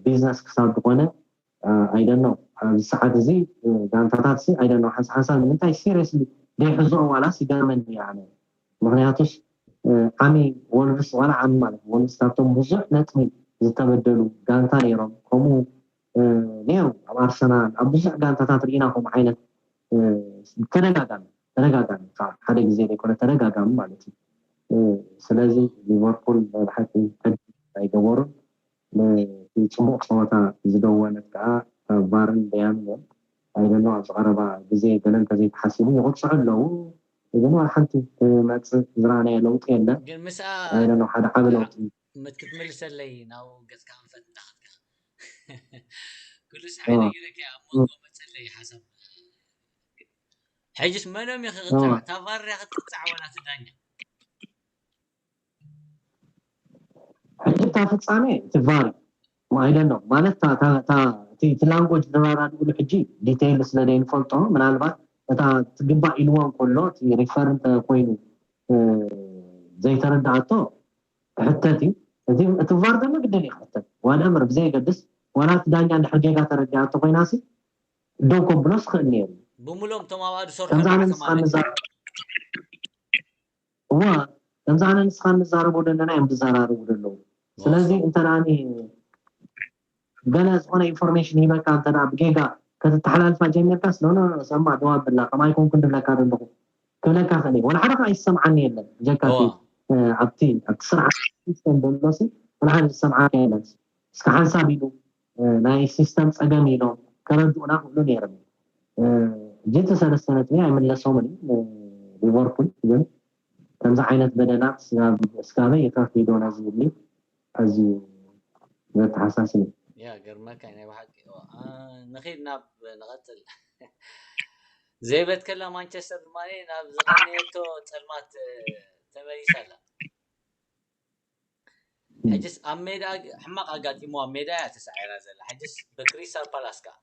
ቢዝነስ ክሳብ ዝኾነ ኣይደኖ ኣብዚ ሰዓት እዚ ጋንታታት ሲ ኣይደኖ ሓንሳ ሓንሳ ንምንታይ ሲሪየስሊ ደይሕዝኦ ዋላስ ይገርመኒ ኣነ። ምክንያቱስ ዓሚ ወልቭስ ዋላ ዓሚ ማለት ወልቭስ ካብቶም ብዙሕ ነጥቢ ዝተበደሉ ጋንታ ነይሮም ከምኡ ነይሩ ኣብ ኣርሰናል ኣብ ብዙሕ ጋንታታት ርኢና ከምኡ ዓይነት ተደጋጋሚ ተደጋጋሚ ሓደ ግዜ ዘይኮነ ተደጋጋሚ ማለት እዩ። ስለዚ ሊቨርፑል ናይ ብሓቂ ኣይገበሩን። ነቲ ፅቡቕ ፀወታ ዝደወለት ከዓ ቫርን ደያኑን እዮም። ኣይደኖ ኣብዚ ቀረባ ግዜ ገለ እንተዘይተሓሲቡ ይቕፅዑ ኣለዉ። ግን ዋላ ሓንቲ ክመፅእ ዝረኣናዮ ለውጢ የለን። ግን ምስኣ ኣይደኖ ሓደ ዓቢ ለውጢ መት ክትምልሰለይ ናብ ገፅካ ኣንፈት እንዳኸድካ ኩሉ ሳዕ ነጊረካ ኣብ መንጎ መፀለይ ሓሳብ ሕጅስ መኖም እዩ ክቕፃዕ ታቫር እያ ክትቅፃዕ ወላ ትዳኛ ሕጂ እታ ፍፃሜ እቲ ቫር ማይደን ነው ማለት እቲ ላንጎጅ ዝረዳድእሉ ሕጂ ዲቴይል ስለ ዘይንፈልጦ ምናልባት እታ ትግባእ ኢልዋ እንከሎ እቲ ሪፈር እንተኮይኑ ዘይተረዳኣቶ ክሕተት እዩ። እቲ ቫር ዘሎ ግድን እዩ ክሕተት ዋልእምር ብዘየገድስ ዋላ እቲ ዳኛ እንድሕር ጌጋ ተረዲኣቶ ኮይናሲ ደው ከብሎ ዝኽእል ነይሩ። ብምሎም እቶም ኣብ ኣዱ ሰርሖ ከምዛ ኣነ ንስኻ ንዛረብ እዋ ከምዛ ኣነ ንስኻ ንዛረቦ ዘለና እዮም ዝዘራረቡ ዘለዉ። ስለዚ እንተ ደኣ ገለ ዝኾነ ኢንፎርሜሽን ሂበካ እንተ ደኣ ብጌጋ ከተተሓላልፋ ጀሚርካ ስለሆነ ሰማ ደው ኣብላ ከም ኣይኮንኩን ድብለካ ዘለኹ ክብለካ ክእል ወላ ሓደ ከዓ ይሰምዓኒ የለን ጀካ ኣብቲ ኣብቲ ስርዓት ሲስተም ደሎሲ ወላ ሓደ ዝሰምዓካ የለን። እስከ ሓንሳብ ኢሉ ናይ ሲስተም ፀገም ኢሎም ከረድኡና ክእሉ ነይሮም። ሕጂ እቲ ሰለስተ ነጥቢ ኣይምለሶምን እዩ ሊቨርፑል ግን ከምዚ ዓይነት በደላት ስጋበይ የካፊ ዶ ነዚ ይብል ኣዝዩ ዘተሓሳስብ እዩ። ያ ገርመካ ናይ ብሓቂ ንኺድ ናብ ንቐፅል ዘይበትከላ ማንቸስተር ድማ ናብ ዝቐነየቶ ፀልማት ተመሊሳ ኣላ። ሕጅስ ኣብ ሜዳ ሕማቕ ኣጋጢሞ ኣብ ሜዳ እያ ተሳዒራ ዘላ። ሕጅስ ብክሪስታል ፓላስ ከኣ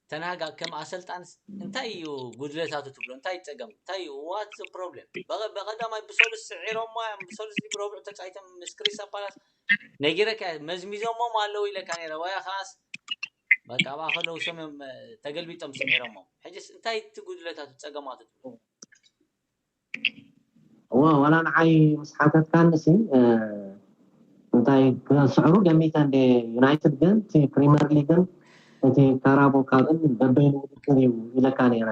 ተናጋ ከም ኣሰልጣንስ እንታይ እዩ ጉድለታቱ ትብሎ? እንታይ እዩ ጸገም? እንታይ እዩ ዋት ዘ ፕሮብሌም? በቐዳማይ ብሰሉስ ስዒሮሞ እዮም። ብሰሉስ ብረቡዕ ተጻይቶም ምስ ክሪስታል ፓላስ ነጊረካ፣ መዝሚዞሞም ኣለዉ ኢለካ ነይረ። ወይ ከዓስ በቃ ኣብኣ ከለዉ ሰም እዮም ተገልቢጦም ስዒሮሞም። ሕጅስ እንታይ እቲ ጉድለታቱ ጸገማቱ ትብሎ? እወ ዋላ ንዓይ ምስ ሓተትካኒ ሲ እንታይ ክስዕሩ ገሚተ እንደ ዩናይትድ ግን እቲ ፕሪምየር ሊግን እቲ ካራቦ ካብን በበይኑ ውድድር እዩ ኢለካ ነይረ።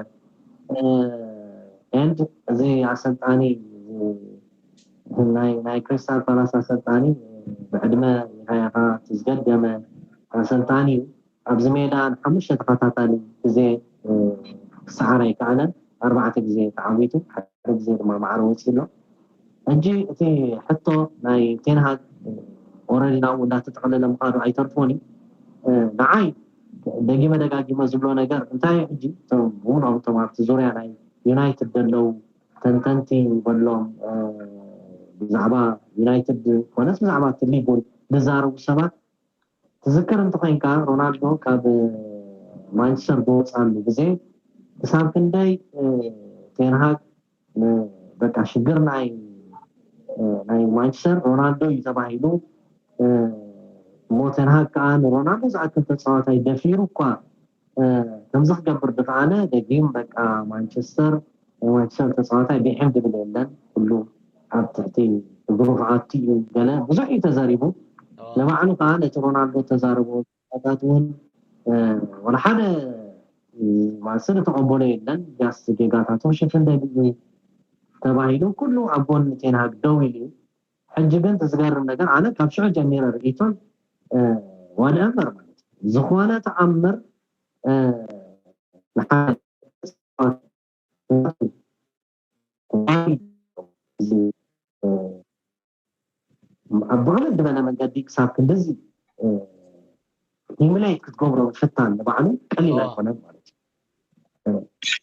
ኤንድ እዚ ኣሰልጣኒ ናይ ናይ ክሪስታል ፓላስ ኣሰልጣኒ ብዕድመ ይሃያኻ ዝገደመ ኣሰልጣኒ እዩ። ኣብዚ ሜዳ ንሓሙሽተ ተኸታታሊ ግዜ ክሰዓር ኣይከኣለን። ኣርባዕተ ግዜ ተዓዊቱ፣ ሓደ ግዜ ድማ ማዕረ ወፂኡ ኣሎ። ሕጂ እቲ ሕቶ ናይ ቴንሃግ ኦረዲ ናብኡ እንዳተጠቕለለ ምኻዱ ኣይተርፎን እዩ። ንዓይ ደጊመ ደጋጊመ ዝብሎ ነገር እንታይ ሕጂ እቶም ምኖም እቶም ኣብቲ ዙርያ ናይ ዩናይትድ ዘለዉ ተንተንቲ በሎም ብዛዕባ ዩናይትድ ኮነስ ብዛዕባ እቲ ሊግ እውን ዝዛረቡ ሰባት ትዝክር እንተኮይንካ ሮናልዶ ካብ ማንቸስተር ዝወፃሉ ግዜ ክሳብ ክንደይ ቴንሃግ በቃ ሽግር ናይ ናይ ማንቸስተር ሮናልዶ እዩ ተባሂሉ። እሞ ቴንሃግ ከዓ ንሮናልዶ ዝኣክል ተፃዋታይ ደፊሩ እኳ ከምዚ ክገብር ዝከኣለ ደጊም በቃ ማንቸስተር ናይ ማንቸስተር ተፃዋታይ ቢሕም ዝብል የለን። ኩሉ ኣብ ትሕቲ እግሩ ክኣቱ እዩ። ገለ ብዙሕ እዩ ተዛሪቡ። ንባዕሉ ከዓ ነቲ ሮናልዶ ተዛረቦ ጌጋታት እውን ወላ ሓደ ማንቸስተር ዝተቐበሎ የለን። ጃስት ጌጋታቱ ክሽፍን ደሊዩ ተባሂሉ ኩሉ ኣብ ጎኒ ቴንሃግ ደው ኢሉ እዩ። ሕጂ ግን እቲ ዝገርም ነገር ኣነ ካብ ሽዑ ጀሚረ ርእይቶን ዋትኤቨር ማለት እዩ ዝኾነ ተኣምር ኣብ ብቕልል ዝበለ መንገዲ ክሳብ ክንድዚ ሂሙሌት ክትገብሮ ምፍታን ንባዕሉ ቀሊል ኣይኮነን ማለት እዩ።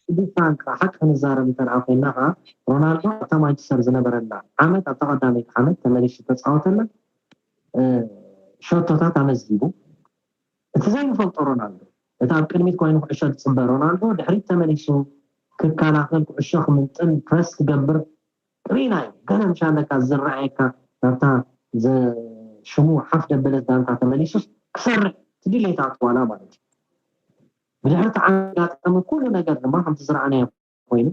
ቅዱሳን ከዓ ሓቂ ክንዛረብ እንተደኣ ኮይና ከዓ ሮናልዶ ኣብታ ማንቸስተር ዝነበረላ ዓመት ኣብታ ቀዳመይቲ ዓመት ተመሊሱ ተፃወተላ ሸቶታት ኣመዝጊቡ እቲ ዘይንፈልጦ ሮናልዶ እቲ ኣብ ቅድሚት ኮይኑ ኩዕሾ ዝፅበ ሮናልዶ ድሕሪት ተመሊሱ ክከላኸል ኩዕሾ ክምንጥል ፕረስ ክገብር ርኢናዮ። ገለ ምሻለካ ዝረኣየካ ናብታ ሽሙ ሓፍ ደበለት ዳንታ ተመሊሱስ ክሰርሕ ትድሌታት ዋላ ማለት እዩ። ብድሕርቲ ዓጋጠመ ኩሉ ነገር ድማ ከምቲ ዝረኣናዮ ኮይኑ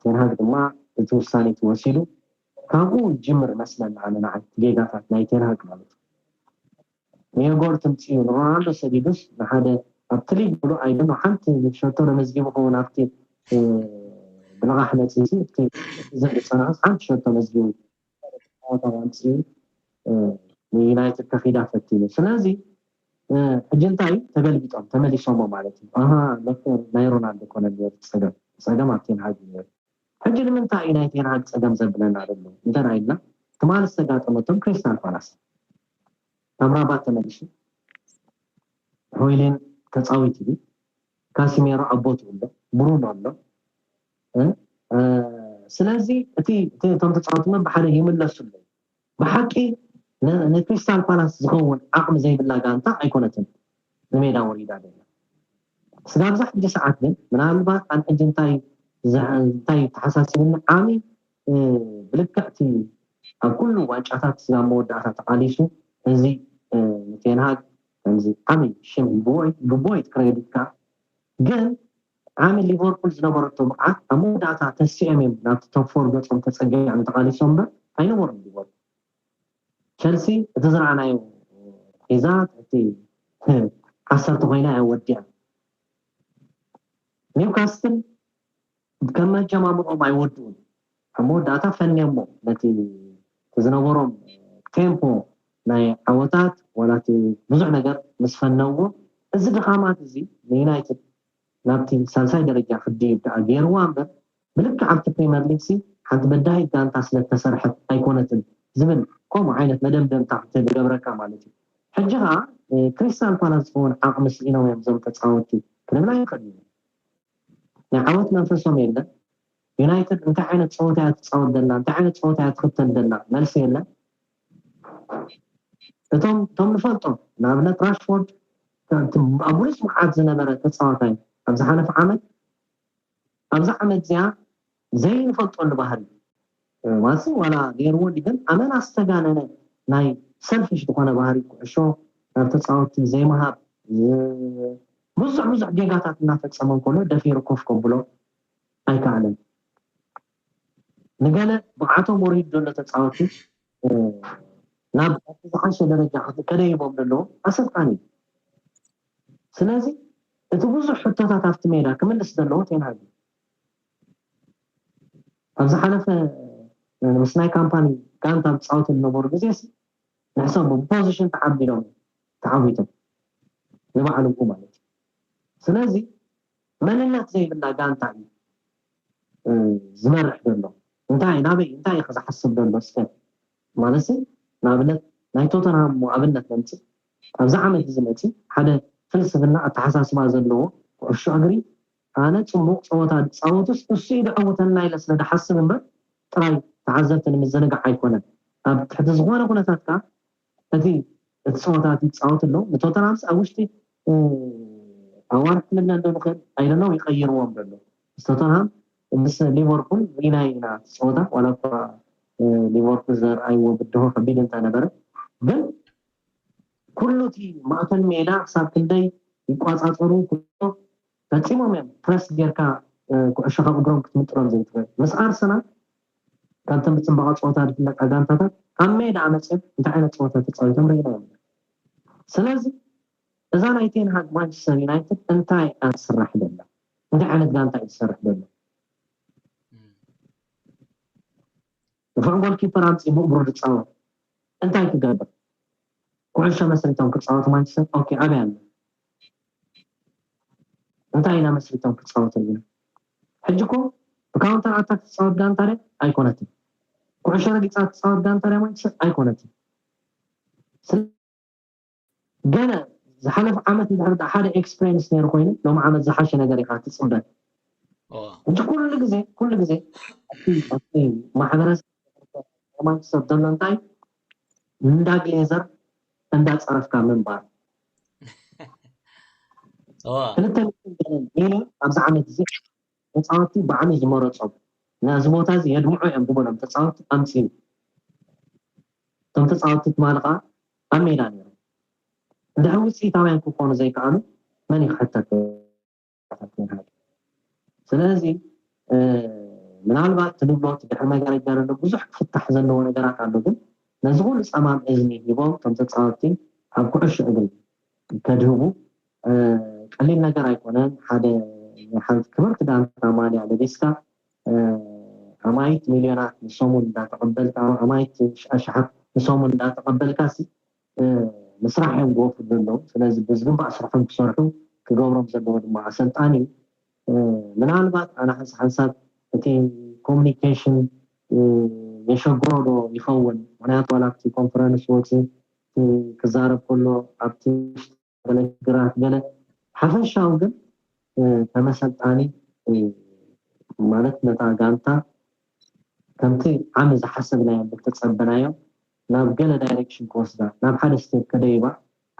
ቴንሃግ ድማ እቲ ውሳኔ እቲ ወሲዱ ካብኡ ይጅምር መስለኒ ኣነ ንዓይ ጌጋታት ናይ ቴንሃግ ማለት እዩ። ንየጎር ትምፅኡ ንሮናልዶ ሰዲዱስ ንሓደ ኣብቲ ሊግ ብሉ ኣይደሎ ሓንቲ ሸቶ ተመዝጊቡ ከውን ኣብቲ ብልቓሕ መፅሲ እቲ ዝብል ፀናዕስ ሓንቲ ሸቶ መዝጊቡ ፃወታ ኣምፅኡ ንዩናይትድ ከኺዳ ፈቲኑ። ስለዚ ሕጂ እንታይ ተገልቢጦም ተመሊሶሞ ማለት እዩ። ኣሃ ለክዕ ናይ ሮናልዶ ኮነ ነሩ ፀገም ፀገም ኣብ ቴንሃግ ነሩ። ሕጂ ንምንታይ እዩ ናይ ቴንሃግ ፀገም ዘብለና ዘሎ እንተ ኢልና ትማሊ ዝተጋጠመቶም ክሪስታል ፓላስ ኣምራባት ተመሊሱ ሆይሌን ተፃዊት እዩ። ካሲሜሮ ኣብ ቦትኡ ኣሎ፣ ብሩኖ ኣሎ። ስለዚ እቲ እቶም ተፃወቲ እውን ብሓደ ይምለሱ ኣለዉ። ብሓቂ ንክሪስታል ፓላስ ዝኸውን ዓቕሚ ዘይብላ ጋንታ ኣይኮነትን ንሜዳ ወሪዳ ደላ። ስጋብ እዛ ሕጂ ሰዓት ግን ምናልባት ኣን ሕጂ እንታይ እንታይ ተሓሳሲብኒ ዓሚ ብልክዕቲ ኣብ ኩሉ ዋንጫታት ስጋብ መወዳእታ ተቓሊሱ እዚ ንቴንሃግ ከምዚ ዓብይ ሽም ይግብኦ እዩ ክሬዲት ከዓ ግን ዓሚ ሊቨርፑል ዝነበረቶ ብቕዓት ኣብ መወዳእታ ተሲኦም እዮም ናብቲ ቶፕ ፎር ገፆም ተፀጊዖም ተቓሊሶም እምበር ኣይነበሩን ሊቨርፑል። ቸልሲ እቲ ዝረኣናዮ ሒዛ ትሕቲ ዓሰርተ ኮይና እያ ወዲኣ። ኒውካስትል ከም መጀማምርኦም ኣይወድኡን ኣብ መወዳእታ ፈንዮሞ ነቲ ዝነበሮም ቴምፖ ናይ ዓወታት ዋላ እቲ ብዙሕ ነገር ምስ ፈነዎ እዚ ድኻማት እዚ ንዩናይትድ ናብቲ ሳልሳይ ደረጃ ክድይብ ደኣ ገይርዋ እምበር ብልክዕ ኣብቲ ፕሪምየር ሊግ ሲ ሓንቲ በዳሂት ጋንታ ስለተሰርሐት ኣይኮነትን ዝብል ከምኡ ዓይነት መደምደምታ ክትብል ይገብረካ ማለት እዩ። ሕጂ ከዓ ክሪስታል ፓላስ ዝኸውን ዓቕሚ ስኢኖም እዮም እዞም ተፃወቲ ክንብል ኣይንኽእል ኢና። ናይ ዓወት መንፈሶም የለን። ዩናይትድ እንታይ ዓይነት ፀወታ እያ ትፃወት ዘላ እንታይ ዓይነት ፀወታ እያ ትኽተል ዘላ መልሲ የለን። እቶም እቶም ንፈልጦም ንኣብነት ራሽፎርድ ኣብ ብሉስ መዓት ዝነበረ ተፃዋታይ ኣብ ዝሓለፈ ዓመት ኣብዛ ዓመት እዚኣ ዘይንፈልጠሉ ባህሪ ማለት ዋላ ገይርዎ እንዲ ግን ኣመና ዝተጋነነ ናይ ሰልፊሽ ዝኾነ ባህሪ ኩዕሾ ናብ ተፃወቲ ዘይምሃብ ብዙሕ ብዙሕ ጌጋታት እናፈፀመ እንከሎ ደፊሩ ኮፍ ከብሎ ኣይከኣለን። ንገለ ብቕዓቶም ወሪዱ ዘሎ ተፃወቲ ናብ ዝሓሸ ደረጃ ከደይቦም ዘለዎም ኣሰልጣኒ እዩ። ስለዚ እቲ ብዙሕ ሕቶታት ኣብቲ ሜዳ ክምልስ ዘለዎ ቴንሃግ ኣብ ዝሓለፈ ምስ ናይ ካምፓኒ ጋንታ ዝፃወቱ ዝነበሩ ግዜ ንሕሰቡ ብፖዚሽን ተዓቢሎም ተዓዊቶም ንባዕሉ ማለት እዩ። ስለዚ መንነት ዘይብላ ጋንታ እዩ ዝመርሕ ዘሎ። እንታይ ናበይ እንታይ እዩ ዝሓስብ ዘሎ እስከ ማለት ንኣብነት ናይ ቶተንሃም ኣብነት ነምፅእ። ኣብዚ ዓመት እዚ መፅእ ሓደ ፍልስፍና ኣተሓሳስባ ዘለዎ ኩዕሾ እግሪ ኣነ ፅቡቕ ፀወታ ዝፃወቱስ እሱ እዩ ዝዕውተና ኢለ ስለ ዝሓስብ እምበር ጥራይ ተዓዘብቲ ንምዝንጋዕ ኣይኮነን። ኣብ ትሕቲ ዝኾነ ኩነታት ከዓ እቲ እቲ ፀወታ እቲ ይፃወት ኣሎ ንቶተንሃምስ ኣብ ውሽጢ ኣዋርሕ ክምነ እንዶ ንኽእል ኣይደለው ይቀይርዎም ዘሎ ቶተንሃም ምስ ሊቨርፑል ሪናይ ኢና እቲ ፀወታ ዋላ እኳ ሊቨርፑል ዘርኣይዎ ብድሆ ከቢድ እንተነበረ ግን ኩሉ እቲ ማእከል ሜዳ ክሳብ ክንደይ ይቋፃፀሩ ፈፂሞም እዮም ፕረስ ጌርካ ኩዕሾ ካብ እግሮም ክትምጥሎም ዘይትኽእል ምስ ኣርሰናል ካብተን ብፅባቐ ፀወታ ዝፍለጣ ጋንታታት ኣብ ሜዳ መፅኦም እንታይ ዓይነት ፀወታ ተፃዊቶም ርኢና እዮም። ስለዚ እዛ ናይ ቴንሃግ ማንቸስተር ዩናይትድ እንታይ እያ ትስራሕ ደላ? እንታይ ዓይነት ጋንታ እዩ ትሰርሕ ደሎ? ንፉዕ ጎልኪፐር ኣምፂ ብእግሩ ዝፃወት እንታይ ክገብር? ኩዕሾ መስሪቶም ክፃወቱ ማንቸስተር ኦኬ ኣበይ ኣሎ? እንታይ ኢና መስሪቶም ክፃወቱ ኣለና? ሕጂ እኮ ብካውንተር ኣታክ ትፃወት ጋንታ ድያ ኣይኮነትን። ኩዕሾ ረጊፃ ትፃወት ጋንታ ድያ ማንቸስተር ኣይኮነትን። ገለ ዝሓለፈ ዓመት እንድሕር ደኣ ሓደ ኤክስፔሪንስ ነይሩ ኮይኑ ሎም ዓመት ዝሓሸ ነገር ኢኻ ትፅበ እንጂ ኩሉ ግዜ ኩሉ ግዜ ማሕበረሰብ ሰብ ዘሎ እንታይ እንዳ ግሌዘር እንዳፀረፍካ ምንባር ክልተ ሚእትን ገለን ሚልዮን ኣብዚ ዓመት እዚ ተፃወቲ ባዕሉ ዝመረፆም ነዚ ቦታ እዚ የድምዑ እዮም ዝበሎም ተፃወቲ ኣምፅኡ እቶም ተፃወቲ ትማሊ ከዓ ኣብ ሜዳ ነይሮም እንድሕር ውፅኢታውያን ክኾኑ ዘይከኣሉ መን እዩ ክሕተት ስለዚ ምናልባት ትንብሎ ድሕሪ መጋረጃ ዘሎ ብዙሕ ክፍታሕ ዘለዎ ነገራት ኣሎ ግን ነዚ ኩሉ ፀማም እዝኒ ሂቦም ከም ተፃወቲ ኣብ ኩዕሾ እግሪ ከድህቡ ቀሊል ነገር ኣይኮነን ሓደ ሓንቲ ክብርቲ ጋንታ ማልያ ለቢስካ ኣማይት ሚልዮናት ንሶሙን እንዳተቐበልካ ኣማይት ኣሽሓት ንሶሙን እንዳተቐበልካ ምስራሕ እዮም ዝወፍሩ ዘለዉ ስለዚ ብዝግባእ ስርሖም ክሰርሑ ክገብሮም ዘለዎ ድማ ኣሰልጣኒ እዩ ምናልባት ኣነ ሓንሳብ ሓንሳብ እቲ ኮሚኒኬሽን የሸግሮ ዶ ይኸውን ምክንያቱ ዋላ ኣብቲ ኮንፈረንስ ወፂ ክዛረብ ከሎ ኣብቲ ግራት ገለ ሓፈሻዊ ግን ከም ኣሰልጣኒ ማለት ነታ ጋንታ ከምቲ ዓሚ ዝሓሰብናዮ ዝተፀበናዮ ናብ ገለ ዳይሬክሽን ክወስዳ ናብ ሓደ ስቴፕ ከደይባ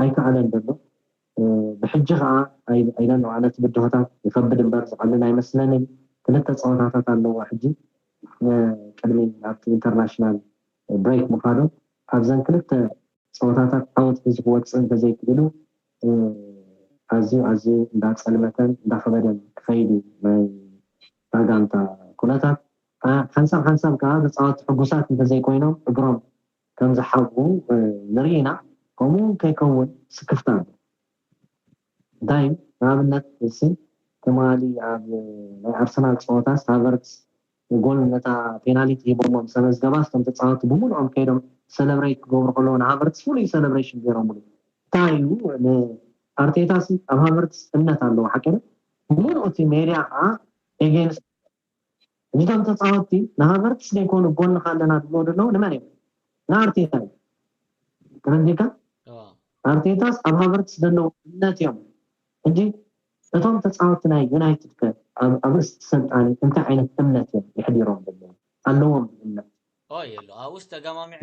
ኣይከኣለን ዘሎ ብሕጂ ከዓ ኣይለን ነቲ ብድሆታት ይከብድ እምበር ዝቀልል ኣይመስለንን ክልተ ፀወታታት ኣለዎ ሕጂ ቅድሚ ናብቲ ኢንተርናሽናል ብሬክ ምካዶም ኣብዘን ክልተ ፀወታታት ዓወት ሒዙ ክወፅእ እንተዘይክኢሉ ኣዝዩ ኣዝዩ እንዳፀልመተን እንዳኸበደን ክኸይድ እዩ ናይ ጋንታ ኩነታት ሓንሳብ ሓንሳብ ከዓ ተፃወቲ ሕጉሳት እንተዘይኮይኖም እግሮም ከም ዝሓብኡ ንርኢ ኢና ከምኡ እውን ከይከውን ስክፍታ ኣሎ እንታይ ንኣብነት ሲ ትማሊ ኣብ ናይ ኣርሰናል ፀወታ ሃቨርትስ ጎል ነታ ፔናልቲ ሂቦሞ ምስ ተመዝገባ እቶም ተፃወቲ ብምልኦም ከይዶም ሰለብሬት ክገብሩ ከለዉ ንሃቨርትስ ፍሉይ ሰለብሬሽን ገይሮምሉ እንታይ እዩ ንኣርቴታ ሲ ኣብ ሃቨርትስ እምነት ኣለዎ ሓቂ ምሉእ እቲ ሜድያ ከዓ ኤጌንስት እቶም ተፃወቲ ንሃቨርትስ ዘይኮኑ ጎንኻ ኣለና ዝብሎ ዘለዉ ንመን እዮም ንኣርቴታ እዩ ተረዲካ ኣርቴታስ ኣብ ሃቨርትስ ዘለዉ እምነት እዮም ሕጂ እቶም ተፃወቲ ናይ ዩናይትድ ከ ኣብ ርእስቲ ሰልጣኒ እንታይ ዓይነት እምነት እዮም የሕዲሮም ዘለዉ ኣለዎም እምነት የሎ ኣብኡስ ተገማሚዕ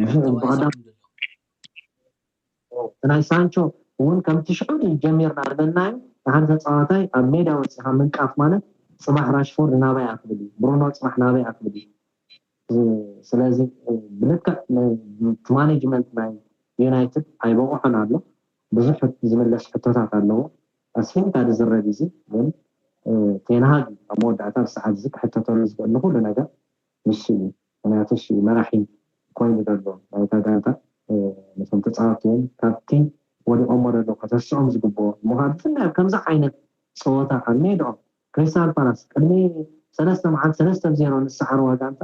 ናይ ሳንቾ እውን ከምቲ ሽዑ ጀሚርና ዝበልናዮ፣ ንሓደ ተፃዋታይ ኣብ ሜዳ ወፂኻ ምንቃፍ ማለት ፅባሕ ራሽፎርድ ናበይ ክብል እዩ፣ ብሩኖ ፅባሕ ናበይ ክብል እዩ። ስለዚ ብልክዕ እቲ ማኔጅመንት ናይ ዩናይትድ ኣይበቑዖን ኣሎ። ብዙሕ ዝምለስ ሕቶታት ኣለዎ። ኣስፊንካ ዝዝረብ እዚ ግን ቴንሃግ ኣብ መወዳእታ ብሰዓት እዚ ክሕተተሉ ዝኽእል ንኩሉ ነገር ንሱ እዩ። ምክንያቱ እሱ መራሒ ኮይኑ ዘሎ ናይታ ጋንታ ነቶም ተፃወትቲ እውን ካብቲ ወዲቆሞ ዘለዉ ከተስዖም ዝግብኦ ምዃኑ ብፍላይ ኣብ ከምዚ ዓይነት ፀወታ ኣብ ሜድኦም ክሪስታል ፓላስ ቅድሚ ሰለስተ መዓልቲ ሰለስተ ብ ዜሮ ንሰዓርዋ ጋንታ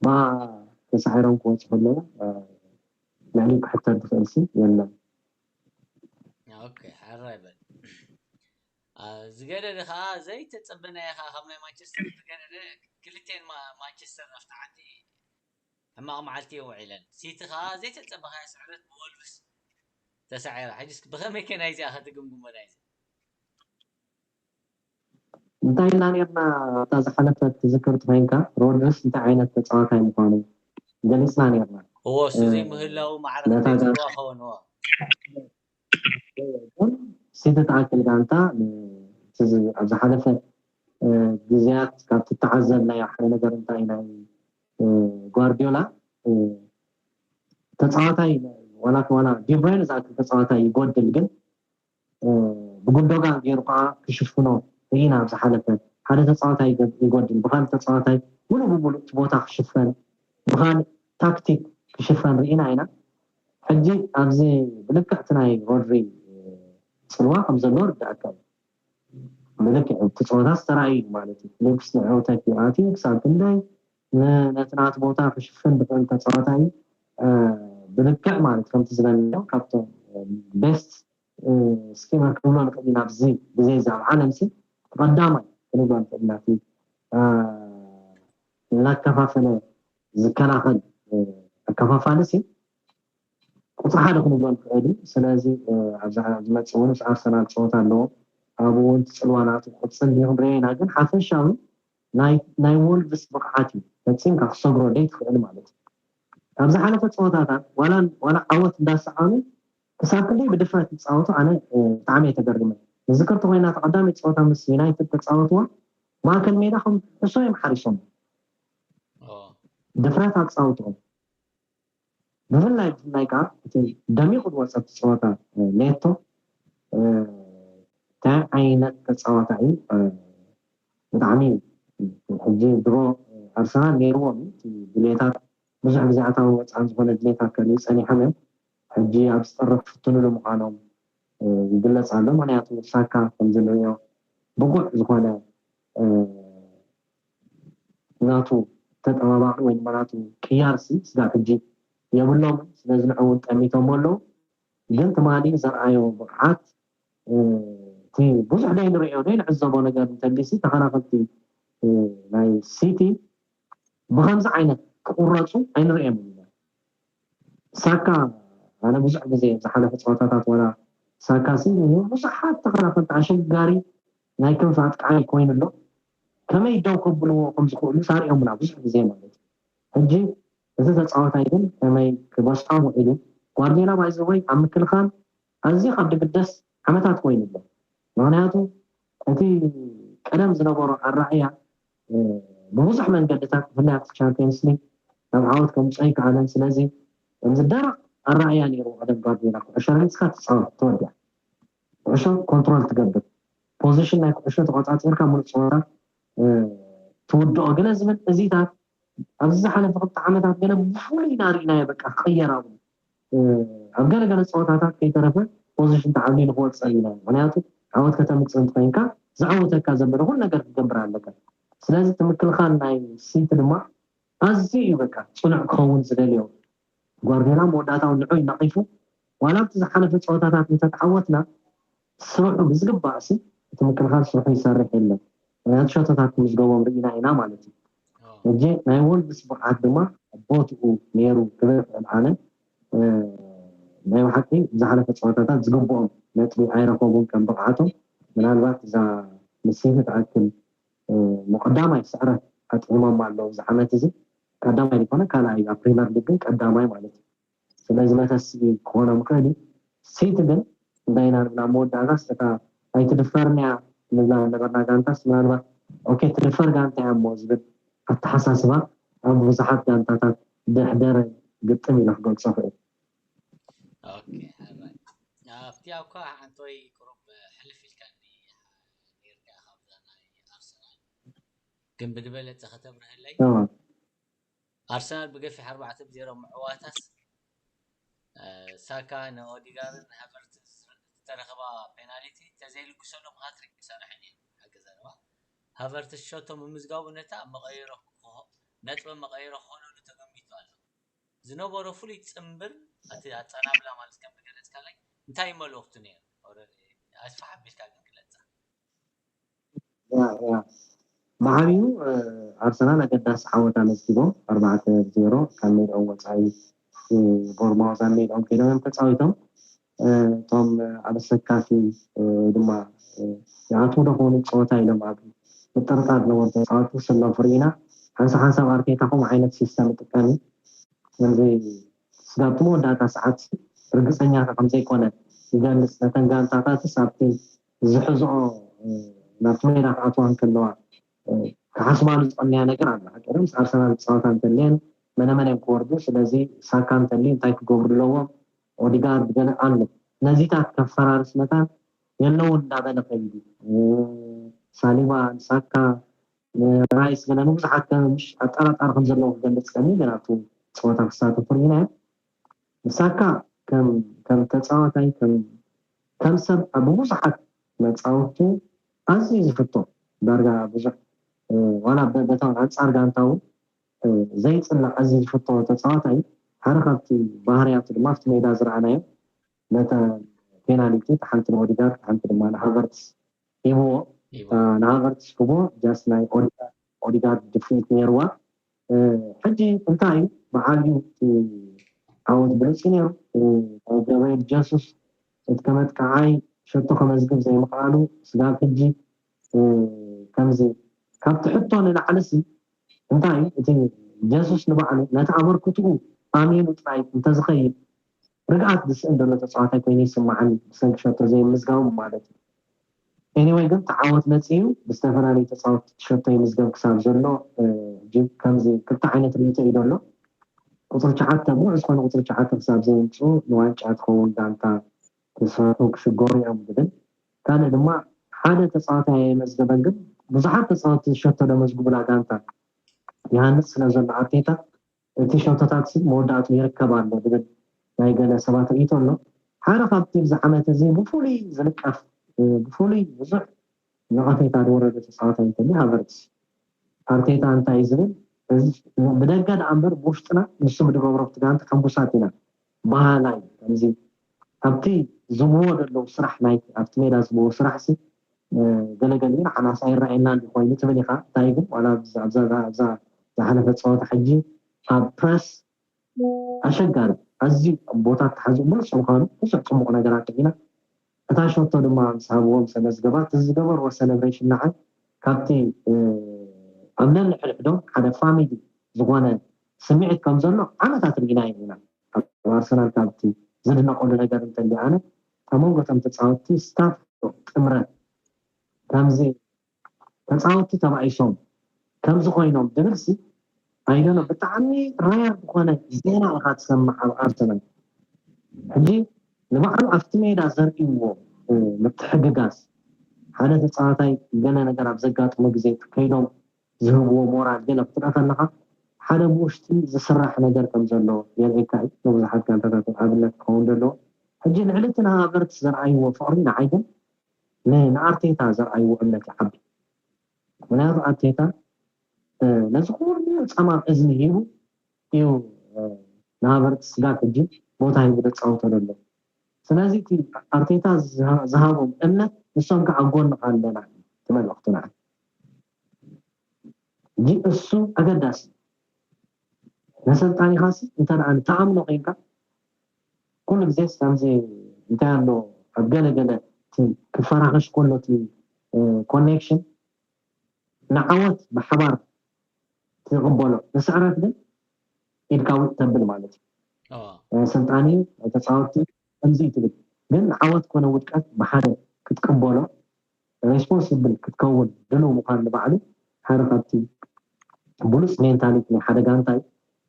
ማ ተሳዒሮም ክወፁ ከለዉ ልዕሊ ክሕተት ዝኽእል ሲ የለን። ኦኬ ሓራይ በል። ዝገደደ ከዓ ዘይተፀበናዮ ከዓ ካብ ናይ ማንቸስተር ዝገደደ ክልቴን ማንቸስተር ኣብቲ ዓዲ ሕማቕ መዓልቲ እየ ውዒለን። ሲቲ ከዓ ዘይተፀበኻዮ ስዕረት ብወልቭስ ተሳዒራ። ሕጂ ብኸመይ ከ ናይዚኣ ክትግምግሞ ናይዚ እንታይ ኢልና ነርና ኣብታ ዝሓለፈት ትዝክር ኮይንካ ሮድሪስ እንታይ ዓይነት ተፃዋታይ ምኳኑ ገሊፅና ነርና። እዎ እሱ ዘይምህላው ማዕረ ክንደይ ፅልዋ ኸውን እዎ። ሲቲ ትኣክል ጋንታ ኣብ ዝሓለፈ ግዜያት ካብ ትተዓዘብናዮ ሓደ ነገር እንታይ ናይ ጓርዲዮላ ተፃዋታይ ዋላ ዋላ ዲብራይን ዝኣክል ተፃዋታይ ይጎድል ግን ብጉንዶጋን ገይሩ ከዓ ክሽፍኖ ርኢና ኣብ ዝሓለፈ ሓደ ተፃዋታይ ይጎድል ብካልእ ተፃዋታይ ሙሉ ብሙሉ እቲ ቦታ ክሽፈን ብካልእ ታክቲክ ክሽፈን ርኢና ኢና። ሕጂ ኣብዚ ብልክዕ እቲ ናይ ሮድሪ ፅልዋ ከም ዘለዎ ርዳእካ እዩ። ብልክዕ እቲ ፀወታ ዝተራእዩ ማለት እዩ። ሊፕስ ንዕውተት ይኣትዩ ክሳብ ክንደይ ነቲ ናቲ ቦታ ክሽፍን ዝኽእል ተፃዋታይ ብልክዕ ማለት ከምቲ ዝበልናዮ ካብቶም ቤስት ስኪመር ክንብሎ ንኽእል ኢና ኣብዚ ግዜ እዚ ኣብ ዓለም ሲ ቀዳማይ ክንብሎ ንኽእል ኢና እቲ እናከፋፈለ ዝከላኸል ኣከፋፋሊ ሲ ቁፅሪ ሓደ ክንብሎ ንኽእል እዩ። ስለዚ ኣብዚ ዝመፅእ እውን ምስ ኣርሰናል ፀወታ ኣለዎ። ኣብኡ እውን ትፅልዋ ናቱ ክቕፅል እንዲዩ ክንሪኦ ኢና። ግን ሓፈሻዊ ናይ ወልቭስ ብቕዓት እዩ ፈፂምካ ክሰግሮ ዘይትኽእል ማለት እዩ። ካብ ዝሓለፈ ፀወታታት ዋላ ዓወት እንዳሰኣኑ ክሳብ ክንደይ ብድፍረት ይፃወቱ ኣነ ብጣዕሚ እየ ተገሪመ። ዝዝክር ተኮይና ተቐዳሚ ፀወታ ምስ ዩናይትድ ተፃወትዋ ማእከል ሜዳ ከም ሕሶ እዮም ሓሪሶም ድፍረት ኣፃውትኦም ብፍላይ ብፍላይ ከዓ እቲ ደሚቑ ዝወፀ እቲ ፀወታ ኔቶ እንታይ ዓይነት ተፃዋታ እዩ ብጣዕሚ ሕጂ ድሮ ኣርሰናል ነይርዎም ድሌታት ብዙሕ ግዜ ኣታውን ወፃእን ዝኾነ ድሌታት ከርእዩ ፀኒሖም እዮም። ሕጂ ኣብ ዝጠርፍ ፍትንሉ ምዃኖም ይግለፅ ኣሎ። ምክንያቱ ሳካ ከምዚ ንሪኦ ብቁዕ ዝኾነ ናቱ ተጠባባቂ ወይ ድማ ናቱ ቅያር ሲ ስጋብ ሕጂ የብሎምን። ስለዚ ንዕኡ እውን ጠሚቶሞ ኣለዉ። ግን ትማሊ ዘርኣዮ ብቕዓት እቲ ብዙሕ ደይንሪኦ ደይንዕዘቦ ነገር እንተሊሲ ተኸላኸልቲ ናይ ሲቲ ብከምዚ ዓይነት ክቁረፁ ኣይንሪኦም ኢና። ሳካ ኣነ ብዙሕ ግዜ ዝሓለፈ ፀወታታት ዋላ ሳካ ሲ ብዙሓት ተኸላኸልቲ ኣሸጋሪ ናይ ክንፊ ኣጥቃዓይ ኮይኑ ኣሎ። ከመይ ደው ከብልዎ ከም ዝኽእሉ ሳሪኦምና ብዙሕ ግዜ ማለት እዩ። ሕጂ እዚ ተፃዋታይ ግን ከመይ ክበስዖም ውዒሉ ጓርዲዮላ ባይዘወይ ኣብ ምክልኻል ኣዝዩ ካብ ድግደስ ዓመታት ኮይኑ ኣሎ። ምክንያቱ እቲ ቀደም ዝነበሮ ኣረኣእያ ብብዙሕ መንገድታት ብፍላይ ኣብቲ ቻምፒየንስ ሊግ ናብ ዓወት ከምፅኦ ኣይከኣለን። ስለዚ እዚ ደረቕ ኣረኣእያ ነይሩ ቀደም ጓርዲዮላ ኩዕሾ ረጊፅካ ትፃወት ተወዲኣ ኩዕሾ ኮንትሮል ትገብር ፖዚሽን ናይ ኩዕሾ ተቆፃፂርካ ሙሉእ ፀወታ ትውድኦ ገለ ዝብል እዚታት ኣብዚ ዝሓለፈ ክልተ ዓመታት ገለ ብፍሉይ ኢና ርኢናዮ በቃ ክቕየር ኣብኡ ኣብ ገለ ገለ ፀወታታት ከይተረፈ ፖዚሽን ተዓብሊሉ ክወፅእ ኢና ምክንያቱ ዓወት ከተምፅእ እንተኮይንካ ዝዓወተካ ዘበለ ኩሉ ነገር ክትገብር ኣለካ ስለዚ እቲ ምክልኻል ናይ ሲቲ ድማ ኣዝዩ እዩ በቃ ፅኑዕ ክኸውን ዝደልዮ ጓርዲዮላ መወዳእታውን ንዑ እዩ ነቒፉ ዋላ ኣብቲ ዝሓለፈ ፀወታታት እንተተዓወትና ስርሑ ብዝግባእ ሲ እቲ ምክልኻል ስርሑ ይሰርሕ የለን ምክንያቱ ሸቶታት ክምዝገቦም ርኢና ኢና ማለት እዩ ሕጂ ናይ ወልቭስ ብቕዓት ድማ ኣብ ቦትኡ ነይሩ ክብል ይኽእል ኣነ ናይ ብሓቂ ዝሓለፈ ፀወታታት ዝግብኦም ነጥቢ ኣይረኸቡን ከም ብቕዓቶም ምናልባት እዛ ንሲቲ ትኣክል ንቀዳማይ ስዕረት ኣጥዒሞም ኣለዉ እዚ ዓመት እዚ ቀዳማይ ዝኾነ ካልኣይ ኣብ ፕሪመር ሊግ ግን ቀዳማይ ማለት እዩ ስለዚ መተስኢ ክኾኖም ይኽእል እዩ ሲቲ ግን እንታይ ኢና ንብላ መወዳእታስ እታ ኣይትድፈርንያ ንብላ ነበርና ጋንታስ ምናልባት ኦኬ ትድፈር ጋንታ እያ እሞ ዝብል ኣተሓሳስባ ኣብ ብዙሓት ጋንታታት ደሕደረ ግጥም ኢለ ክገልፆ ክእል። ኣብቲ ኣብካ ሓንቶይ ቁሩብ ሕልፍ ኢልካ ኔርካ ካብዛ ናይ ኣርሰናል ግን ብዝበለፀ ከተብርህለይ ኣርሰናል ብገፊሕ ኣርባዕተ ብዜሮ ምዕዋታስ ሳካ ንኦዲጋርድን ሃቨርትዝ ዝተረኸባ ፔናልቲ ተዘይልግሰሎም ሃትሪክ ክሰርሕ ሓገዘ ነዋ። ሃቨርትዝ ሸቶ ምምዝጋቡ ነታ መቐይሮ ነጥበ መቐይሮ ክኾነሉ ተገሚቱ ኣሎ። ዝነበሮ ፍሉይ ፅምብል እቲ ኣፀናብላ ማለት ከም ዝገለፅካለይ እንታይ መልእኽቱ ነይሩ? ኣስፋሕ ኣቢልካ ግን ግለፃ። ብዓብዩ ኣርሰናል ኣገዳሲ ዓወት ኣመዝጊቦም ኣርባዕተ ዜሮ ካብ ሜድኦም ወፃኢ ቦርማውዝ ኣብ ሜድኦም ኮይኖም እዮም ተፃዊቶም። እቶም ኣብ ኣሰካፊ ድማ ይኣትዉ ዶ ክኾኑ ፀወታ ኢሎም ኣብ ምጥርጣር ዝነበሩ ተፃወትቲ ክስለፉ ርኢና። ሓንሳብ ሓንሳብ ኣርቴታ ከምኡ ዓይነት ሲስተም ይጥቀም እዩ። ስለዚ ስጋብ እቲ መወዳእታ ሰዓት ርግፀኛ ከም ዘይኮነ ይገልፅ። ነተን ጋንታታትስ ኣብቲ ዝሕዝኦ ናብቲ ሜዳ ክኣትዋ እንከለዋ ክሓስባሉ ዝቐንያ ነገር ኣሎ። ሓቂ ምስ ኣርሰናል ፃወታ እንተልየን መነመን እዮም ክወርዱ። ስለዚ ሳካ እንተልዩ እንታይ ክገብሩ ኣለዎም? ኦዲጋርድ ገለ ኣሎ። ነዚታት ከፈራርስ መታን የለውን እንዳበለ ከይዱ ሳሊባ፣ ሳካ፣ ራይስ ገለ ንብዙሓት ከምሽ ኣጠራጣሪ ከም ዘለዎ ክገልፅ ከኒ ግን ኣብቲ ፀወታ ክሳተፉ ርኢና እዮም። ንሳካ ከም ከም ተፃዋታይ ከም ከም ሰብ ኣብ ብዙሓት መፃወቱ ኣዝዩ ዝፍቶ ዳርጋ ብዙሕ ዋላ በታውን ኣንፃር ጋንታው ዘይፅላእ ኣዝዩ ዝፍቶ ተፃዋታይ ሓደ ካብቲ ባህርያቱ ድማ ኣብቲ ሜዳ ዝረኣናዮ ነተ ፔናልቲ ሓንቲ ንኦዲጋርድ ሓንቲ ድማ ንሃቨርትስ ሂብዎ ንሃቨርትስ ሂብዎ ጃስ ናይ ኦዲጋርድ ድፍኢት ነይርዋ። ሕጂ እንታይ እዩ ብዓብዩ ዓወት ብሉፅ ነይሩ። ገብርኤል ጀሱስ እቲ ከመጥቃዓይ ሸቶ ከመዝግብ ዘይምኽኣሉ ስጋብ ሕጂ ከምዚ ካብቲ ሕቶ ንላዕሊ ሲ እንታይ እዩ እቲ ጀሱስ ንባዕሉ ነቲ ኣበርክትኡ ኣሚኑ ጥራይ እንተዝኸይድ ርግኣት ዝስእን ዘሎ ተፃዋታይ ኮይኑ ይስማዓኒ ብሰንኪ ሸቶ ዘይምዝጋቡ ማለት እዩ። ኤኒወይ ግን ተዓወት መፅኡ ብዝተፈላለዩ ተፃወትቲ ሸቶ ይምዝገብ ክሳብ ዘሎ ከምዚ ክልተ ዓይነት ርእቶ እዩ ዘሎ። ቁፅሪ ትሽዓተ ብኡ ዝኾነ ቁፅሪ ትሽዓተ ክሳብ ዘየምፅኡ ንዋንጫ ትኸውን ጋንታ ክሰርሑ ክሽገሩ እዮም ዝብል። ካልእ ድማ ሓደ ተፃዋታይ ኣየመዝገበን ግን ብዙሓት ተፃወትቲ ሸቶ ዘመዝግቡላ ጋንታ ይሃንፅ ስለ ዘሎ ኣርቴታ እቲ ሸቶታት መወዳእቱ ይርከብ ኣሎ ዝብል ናይ ገለ ሰባት ርእቶ ኣሎ። ሓደ ካብቲ ኣብዚ ዓመት እዚ ብፍሉይ ዝንቀፍ ብፍሉይ ብዙሕ ነቐፌታ ዝወረዶ ተፃዋታይ እንተልዩ ሃቨርትስ። ኣርቴታ እንታይ ዝብል ብደገ ደኣ እምበር ብውሽጥና ንሱ ብድገብሮ ኣብቲ ጋንታ ሕጉሳት ኢና በሃላይ ከምዚ ኣብቲ ዝብዎ ዘለዉ ስራሕ ናይ ኣብቲ ሜዳ ዝብዎ ስራሕ ሲ ገለገለ እዩ ንዓናስ ኣይረኣየና እንዲ ኮይኑ ትብል ኢኻ እንታይ ግን ዋላ ኣብዛ ዝሓለፈ ፀወታ ሕጂ ኣብ ፕረስ ኣሸጋሪ ኣዝዩ ቦታ ተሓዚ ምሉስ ምዃኑ ብዙሕ ፅቡቕ ነገራት ርኢና። እታ ሸቶ ድማ ምስ ሃብዎም ሰለዝገባ እቲ ዝገበርዎ ሰለብሬሽን ንዓይ ካብቲ ኣብ ነንሕድሕዶም ሓደ ፋሚሊ ዝኾነ ስምዒት ከም ዘሎ ዓመታት ርኢና ኢና። ኣብ ኣርሰናል ካብቲ ዝድነቐሉ ነገር እንተልዩ ኣነ ኣብ መንጎ እቶም ተፃወትቲ ስታፍ ጥምረት ከምዚ ተፃወትቲ ተባኢሶም ከምዚ ኮይኖም ዝብል ሲ ኣይደኖ ብጣዕሚ ራየር ዝኾነ ዜና ኢኻ ትሰምዕ ኣብ ኣርሰናል። ሕጂ ንባዕሉ ኣብቲ ሜዳ ዘርእይዎ ምትሕግጋዝ ሓደ ተፃዋታይ ገለ ነገር ኣብ ዘጋጥሞ ግዜ ከይዶም ዝህብዎ ሞራል ገለ ክትርኢ ከለኻ ሓደ ብውሽጢ ዝስራሕ ነገር ከም ዘሎ የርእየካ እዩ። ንብዙሓት ጋንታታት ኣብነት ክኸውን ዘለዎ ሕጂ ልዕሊ እቲ ንሃቨርትስ ዘርኣይዎ ፍቕሪ ንዓይ ግን ንኣርቴታ ዘርኣይዎ እምነት ይዓቢ። ምክንያቱ ኣርቴታ ነዚ ኩሉ ጸማም እዝኒ ሂቡ እዩ ንሃቨርትስ ስጋብ ሕጂ ቦታ ሂቡ ዘጻውቶ ዘሎ። ስለዚ እቲ ኣርቴታ ዝሃቦም እምነት ንሶም ከዓ ጎንኻ ኣለና እዩ እቲ መልእኽቱ ንዓይ። ሕጂ እሱ ኣገዳሲ ነሰልጣኒኻሲ እንተ ደኣ ንትኣምኖ ኮይንካ ኩሉ ግዜስ ከምዚ እንታይ ኣሎ ኣብ ገለ ገለ እቲ ክፈራኸሽ ከሎ እቲ ኮኔክሽን ንዓወት ብሓባር ትቕበሎ ንስዕረት ግን ኢድካ ውጥ ተብል ማለት እዩ። ሰልጣኒ ተፃወትቲ ከምዚ ትብል ግን ዓወት ኮነ ውድቀት ብሓደ ክትቅበሎ ሬስፖንስብል ክትከውን ድልው ምዃን ንባዕሉ ሓደ ካብቲ ብሉፅ ሜንታሊቲ ናይ ሓደ ጋንታ እዩ።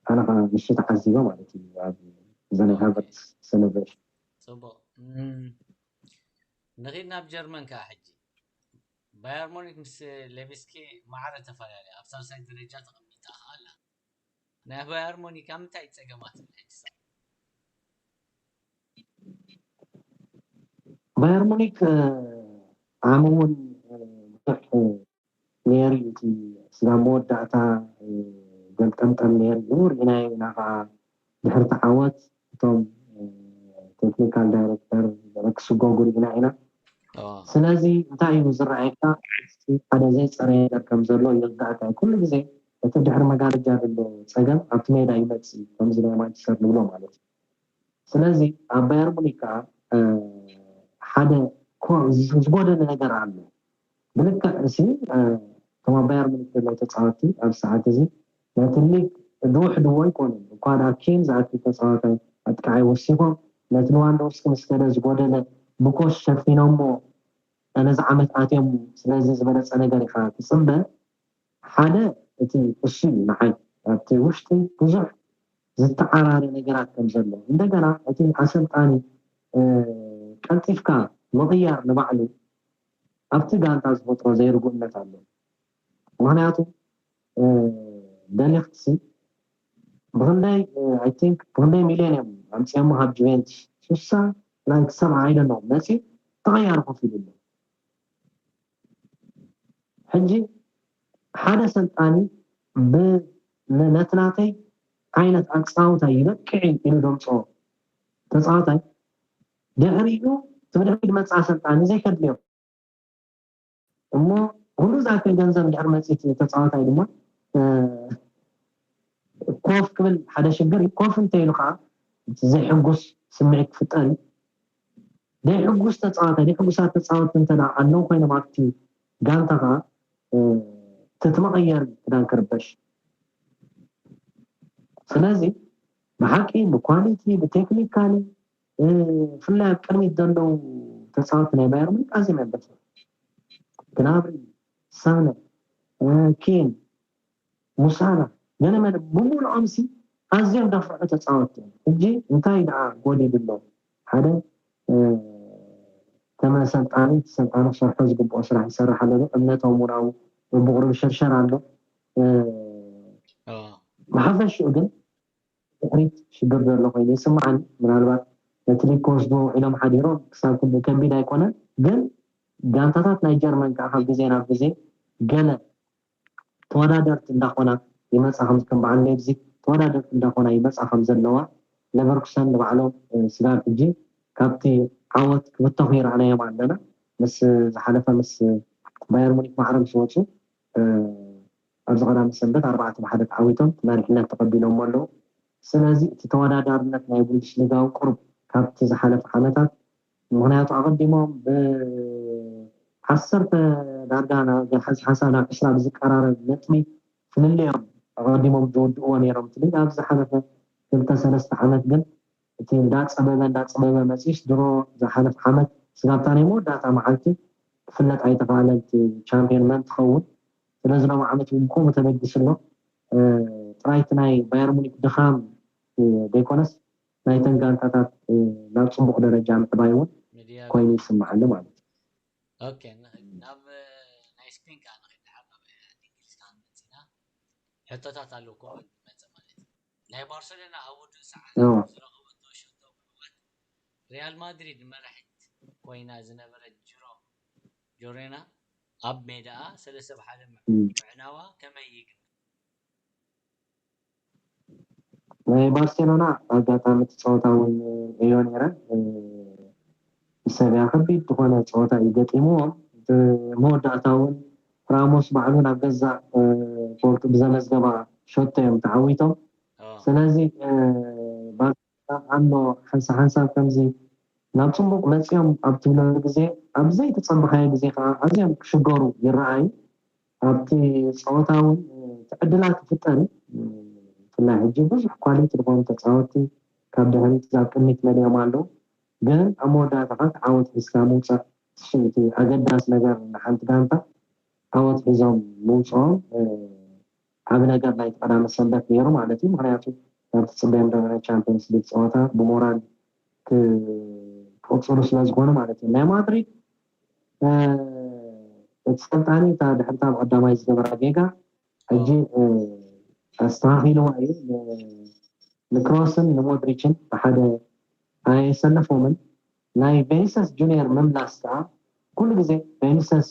ኣነ ከዓ ንሱ ተዓዚበ ማለት እዩ ኣብ ዘ ናይ ሃቨርትስ ሴሌብሬሽን። ፅቡቅ። ንኺድ ናብ ጀርመን ከዓ ሕጂ ባየር ሙኒክ ምስ ሌቪስኪ ማዕረ ተፈላለየ ኣብ ሳልሳይ ደረጃ ተቐሚጣ ከዓ ኣላ። ናይ ባየር ሙኒክ ኣብ ምንታይ ፀገማት ሕጂ ባየር ሙኒክ ዓሚ እውን ብዙሕ ነይሩ እዩ። እቲ ስጋብ መወዳእታ ገልጠምጠም ነይሩ እዩ። ርኢናዮ ኢና ከዓ ድሕርቲ ዓወት እቶም ቴክኒካል ዳይሬክተር ክስጎጉ ርኢና ኢና። ስለዚ እንታይ እዩ ዝረኣየካ? ሓደ ዘይፀረ ነገር ከም ዘሎ ይርዳእካ። ኩሉ ግዜ እቲ ድሕሪ መጋረጃ ዘሎ ፀገም ኣብቲ ሜዳ ይመፅእ እዩ፣ ከምዚ ናይ ማንቸስተር ንብሎ ማለት እዩ። ስለዚ ኣብ ባየር ሙኒክ ከዓ ሓደ ዝጎደለ ነገር ኣሎ። ብልክዕ እሲ እቶም ኣብ ባየር ሙኒክ ዘለዉ ተፃወትቲ ኣብ ሰዓት እዚ ነቲ ሊግ ድውሕድዎ ኣይኮኑን። እኳ ደኣ ኬን ዝኣክል ተፃዋታይ ኣጥቃዓይ ወሲኾም ነቲ ሌዋንዶውስኪ ምስ ከደ ዝጎደለ ብኮሽ ሸፊኖሞ ነዚ ዓመት ኣትዮም። ስለዚ ዝበለፀ ነገር ኢኻ ትፅበ። ሓደ እቲ እሱ እዩ ንዓይ ኣብቲ ውሽጢ ብዙሕ ዝተዓራረ ነገራት ከም ዘሎ። እንደገና እቲ ኣሰልጣኒ ቀልጢፍካ ምቕያር ንባዕሉ ኣብቲ ጋንታ ዝፈጥሮ ዘይርጉእነት ኣሎ። ምክንያቱ ደሊክትሲ ብክንደይ ኣይ ቲንክ ብክንደይ ሚልዮን እዮም ኣምፅኦሞ ካብ ጁቬንቱስ ሱሳ ናይ ሰብዓ ኣይደለኹም መፂ ተቐያሪ ኮፍ ኢሉ ኣሎ። ሕጂ ሓደ ሰልጣኒ ነቲ ናተይ ዓይነት ኣፃውታ ይበቅዕ ኢሉ ደምፅኦ ተፃዋታይ ድሕሪኡ እቲ ብድሕሪ ዝመፅእ ኣሰልጣኒ ዘይከድልዮ እሞ ኩሉ ዝኣክል ገንዘብ ድሕሪ መፅእ ተፃዋታይ ድማ ኮፍ ክብል ሓደ ሽግር እዩ። ኮፍ እንተኢሉ ከዓ ዘይሕጉስ ስምዒት ክፍጠር እዩ። ዘይሕጉስ ተፃዋታይ ዘይሕጉሳት ተፃወትቲ እንተ ኣለዉ ኮይኖም ኣብቲ ጋንታ ከዓ እቲ መቐየሪ ክዳን ክርበሽ። ስለዚ ብሓቂ ብኳሊቲ ብቴክኒካሊ ብፍላይ ኣብ ቅድሚት ዘለዉ ተፃወትቲ ናይ ባየር ሙኒክ ኣዝዮም እዮም በትሪ። ግናብሪ፣ ሳነ፣ ኬን፣ ሙሳላ ገለመለ ብምሉኦም ሲ ኣዝዮም ደፍርሑ ተፃወትቲ እዮም። ሕጂ እንታይ ደኣ ጎዲሉ ኣሎ? ሓደ ከመ ሰልጣኒ እቲ ሰልጣኒ ክሰርሖ ዝግብኦ ስራሕ ይሰርሕ ኣሎ ዶ? እምነቶም እውን ኣብኡ ብቁሩብ ይሸርሸር ኣሎ። ብሓፈሽኡ ግን ድሕሪት ሽግር ዘሎ ኮይኑ ይስምዓኒ። ምናልባት ነቲ ሊግ ክወስድዎ ውዒሎም ሓዲሮም ክሳብ ክንዲ ከቢድ ኣይኮነን፣ ግን ጋንታታት ናይ ጀርመን ከዓ ካብ ግዜ ናብ ግዜ ገለ ተወዳደርቲ እንዳኾና ይመፃ ከም ከም በዓል ሌፕዚግ ተወዳደርቲ እንዳኾና ይመፃ ከም ዘለዋ ለቨርኩሰን ንባዕሎም ስጋብ ሕጂ ካብቲ ዓወት ክብተኹ ይረኣናዮም ኣለና። ምስ ዝሓለፈ ምስ ባየር ሙኒክ ማዕረ ምስ ወፁ ኣብዚ ቀዳሚ ሰንበት ኣርባዕተ ብሓደ ተዓዊቶም መሪሕነት ተቐቢሎሞ ኣለዉ። ስለዚ እቲ ተወዳዳርነት ናይ ቡንደስሊጋ እውን ቁሩብ ካብቲ ዝሓለፈ ዓመታት ምኽንያቱ ኣቐዲሞም ብዓሰርተ ዳርጋ ሓንሳብ ናብ ዕስራ ብዝቀራረብ ነጥቢ ፍልልዮም ኣቐዲሞም ዝወድእዎ ነይሮም። እቲ ሊግ ኣብ ዝሓለፈ ክልተ ሰለስተ ዓመት ግን እቲ እንዳፀበበ እንዳፀበበ መፂስ ድሮ ዝሓለፈ ዓመት ስጋብታ ናይ መወዳእታ መዓልቲ ክፍለጥ ኣይተኻእለን። እቲ ቻምፒዮን መን ትኸውን? ስለዚ ሎም ዓመት እውን ከምኡ ተበጊሱ ኣሎ። ጥራይ እቲ ናይ ባየር ሙኒክ ድኻም ዘይኮነስ ናይተን ጋንታታት ናብ ፅቡቕ ደረጃ ምዕባይ እውን ኮይኑ ይስምዓኒ ማለት እዩ። ኦኬ፣ ናብ ናይ ስፔን ከዓ ንኸይድ፣ ድሓር ናብ እንግሊዝ ከዓ መፂና ሕቶታት ኣለዉ ኮመንት መፀ ማለት እዩ። ናይ ባርሰሎና ኣብ ውዱእ ሰዓት ዝረኸበቶ ሸቶ ብዕወት ሪያል ማድሪድ መራሒት ኮይና ዝነበረት ጅሮ ጆሬና ኣብ ሜዳኣ ሰለስተ ብሓደ ምዕናዋ ከመይ ይግምት? ናይ ባርሴሎና ኣጋጣሚ እቲ ፀወታ እውን ሪዮ ነይረ ብሰብያ ከቢድ ዝኾነ ፀወታ እዩ ገጢምዎም። መወዳእታ እውን ራሞስ ባዕሉ ናብ ገዛእ ፖርቱ ብዘመዝገባ ሸቶ እዮም ተዓዊቶም። ስለዚ ኣሎ ሓንሳ ሓንሳብ ከምዚ ናብ ፅቡቕ መፂኦም ኣብ ትብለሉ ግዜ ኣብ ዘይተፀበኻዮ ግዜ ከዓ ኣዝዮም ክሽገሩ ይረኣዩ። ኣብቲ ፀወታ እውን እቲ ዕድላት ይፍጠር እዩ። ብፍላይ ሕጂ ብዙሕ ኳሊቲ ዝኾኑ ተፃወትቲ ካብ ድሕሪት ኣብ ቅድሚት መሊኦም ኣለዉ። ግን ኣብ መወዳእታ ከዓ ዓወት ሒዝካ ምውፃእ፣ እቲ ኣገዳሲ ነገር ንሓንቲ ጋንታ ዓወት ሒዞም ምውፅኦም ዓብ ነገር ናይቲ ቀዳመ ሰንበት ነይሩ ማለት እዩ። ምክንያቱ ናብ ትፅበዮም ደበና ቻምፒየንስ ሊግ ፀወታ ብሞራል ክቅፅሉ ስለዝኮኑ ማለት እዩ። ናይ ማድሪድ እቲ ሰልጣኒ እታ ድሕርታ ብቀዳማይ ዝገበራ ጌጋ ሕጂ ኣስተካኪልዋ እዩ። ንክሮስን ንሞድሪችን ብሓደ ኣየሰለፎምን። ናይ ቬኒሰስ ጁኒየር ምምላስ ከዓ ኩሉ ግዜ ቬኒሰስ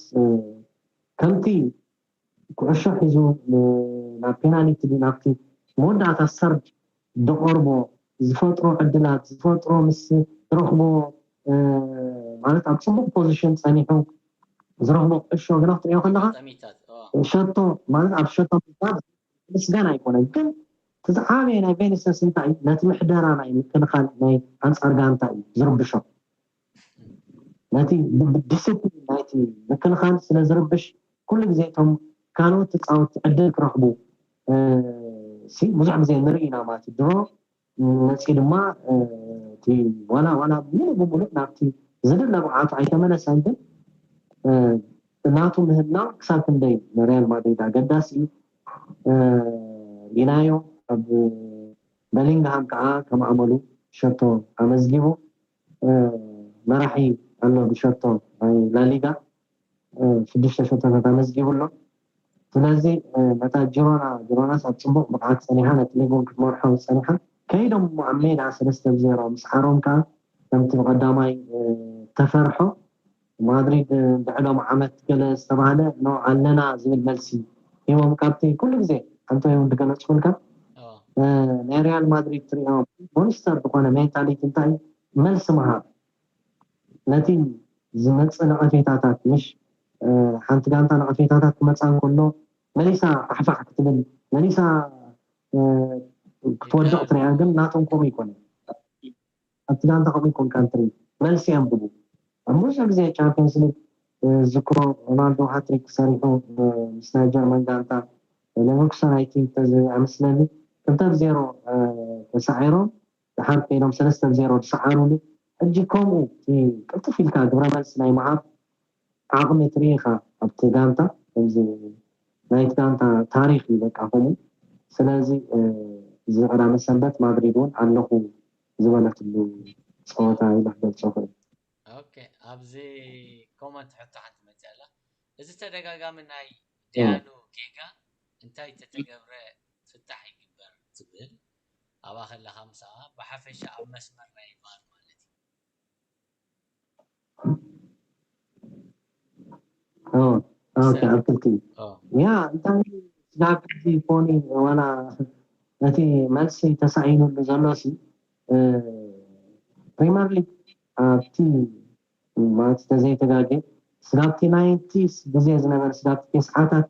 ከምቲ ኩዕሾ ሒዙ ናብ ፔናልቲ ናብቲ መወዳእታ ሰርድ ዝቐርቦ ዝፈጥሮ ዕድላት ዝፈጥሮ ምስ ዝረኽቦ ማለት ኣብ ፅቡቅ ፖዚሽን ፀኒሑ ዝረኽቦ ኩዕሾ ግና ክትሪኦ ከለካ ሸቶ ማለት ኣብ ሸቶ ምስጋና ኣይኮነን ግን እቲ ዝዓበየ ናይ ቬኒሰስ እንታይ እዩ ነቲ ምሕደራ ናይ ምክልኻል ናይ ኣንፃር ጋንታ እዩ ዝርብሾ ነቲ ዲስፕሊን ናይቲ ምክልኻል ስለ ዝርብሽ ኩሉ ግዜ እቶም ካልኦት ተፃወትቲ ዕድል ክረኽቡ ብዙሕ ግዜ ንርኢ ኢና ማለት ድሮ መፂ ድማ እቲ ዋላ ዋላ ሙሉእ ብሙሉእ ናብቲ ዝድለ ብዓቱ ኣይተመለሰን ግን ናቱ ምህላው ክሳብ ክንደይ ንሪያል ማድሪድ ኣገዳሲ እዩ ኢናዮ ኣብ በሊንግሃም ከዓ ከም ኣመሉ ሸቶ ኣመዝጊቡ መራሒ ኣሎ ብሸቶ ናይ ላሊጋ ሽዱሽተ ሸቶታት ኣመዝጊቡ ኣሎ ስለዚ ነታ ጅሮና ጅሮናስ ኣብ ፅቡቅ ብቅዓት ፀኒሓ ነቲ ሊጉን ክትመርሖ ፀኒሓ ከይዶም ኣብ ሜዳ ሰለስተ ብዜሮ ምስዓሮም ከዓ ከምቲ ብቀዳማይ ተፈርሖ ማድሪድ ብዕሎም ዓመት ገለ ዝተባህለ ኖ ኣለና ዝብል መልሲ ሂቦም ካብቲ ኩሉ ግዜ ኣንቶዮ ዝገለፅኩልካ ናይ ሪያል ማድሪድ ትሪኦ ሞንስተር ዝኾነ ሜንታሊቲ እንታይ መልሲ ምሃብ ነቲ ዝመፅእ ነቐፌታታት ምሽ ሓንቲ ጋንታ ነቐፌታታት ክመፃ እንከሎ መሊሳ ኣሕፋሕ ክትብል መሊሳ ክትወድቕ ትሪኣ ግን ናቶም ከምኡ ይኮነ ኣብቲ ጋንታ ከምኡ ይኮን ካንትሪ መልሲ የንብቡ ኣብ ብዙሕ ግዜ ቻምፒየንስ ሊግ ዝክሮ ሮናልዶ ሃትሪክ ሰሪሑ ምስ ናይ ጀርመን ጋንታ ሌቨርኩሰን ኣይ ቲንክ ተዝኣመስለኒ ክልተ ብዜሮ ተሳዒሮም ድሓር ከይዶም ሰለስተ ብዜሮ ዝሰዓሩሉ ሕጂ ከምኡ ቅልጥፍ ኢልካ ግብረ መልሲ ናይ ምሃብ ዓቕሚ ትርኢ ኢኻ ኣብቲ ጋንታ ከምዚ ናይቲ ጋንታ ታሪክ እዩ በቃ ከምኡ ስለዚ እዚ ቀዳመ ሰንበት ማድሪድ እውን ኣለኹ ዝበለትሉ ፀወታ ኢለ ክገልፆ ክእል ኦኬ ኣብዚ ኮመንት ሕቶ ሓንቲ መፅያ ኣላ እዚ ተደጋጋሚ ናይ ዲያሎ ጌጋ እንታይ ተተገብረ ፍታሕ ይግበር ትብል ኣብኣ ከለካ ምሳኣ ብሓፈሻ ኣብ መስመር ናይ ቫር ማለት እዩ ኣብ ክልቲ ያ እንታይ ስጋብ ሕጂ ፖኒ ዋላ ነቲ መልሲ ተሳኢኑሉ ዘሎ ሲ ፕሪመር ሊግ ኣብቲ ማለት ተዘይተጋጌ ስጋብቲ ናይንቲስ ግዜ ዝነበረ ስጋብቲ ቴስዓታት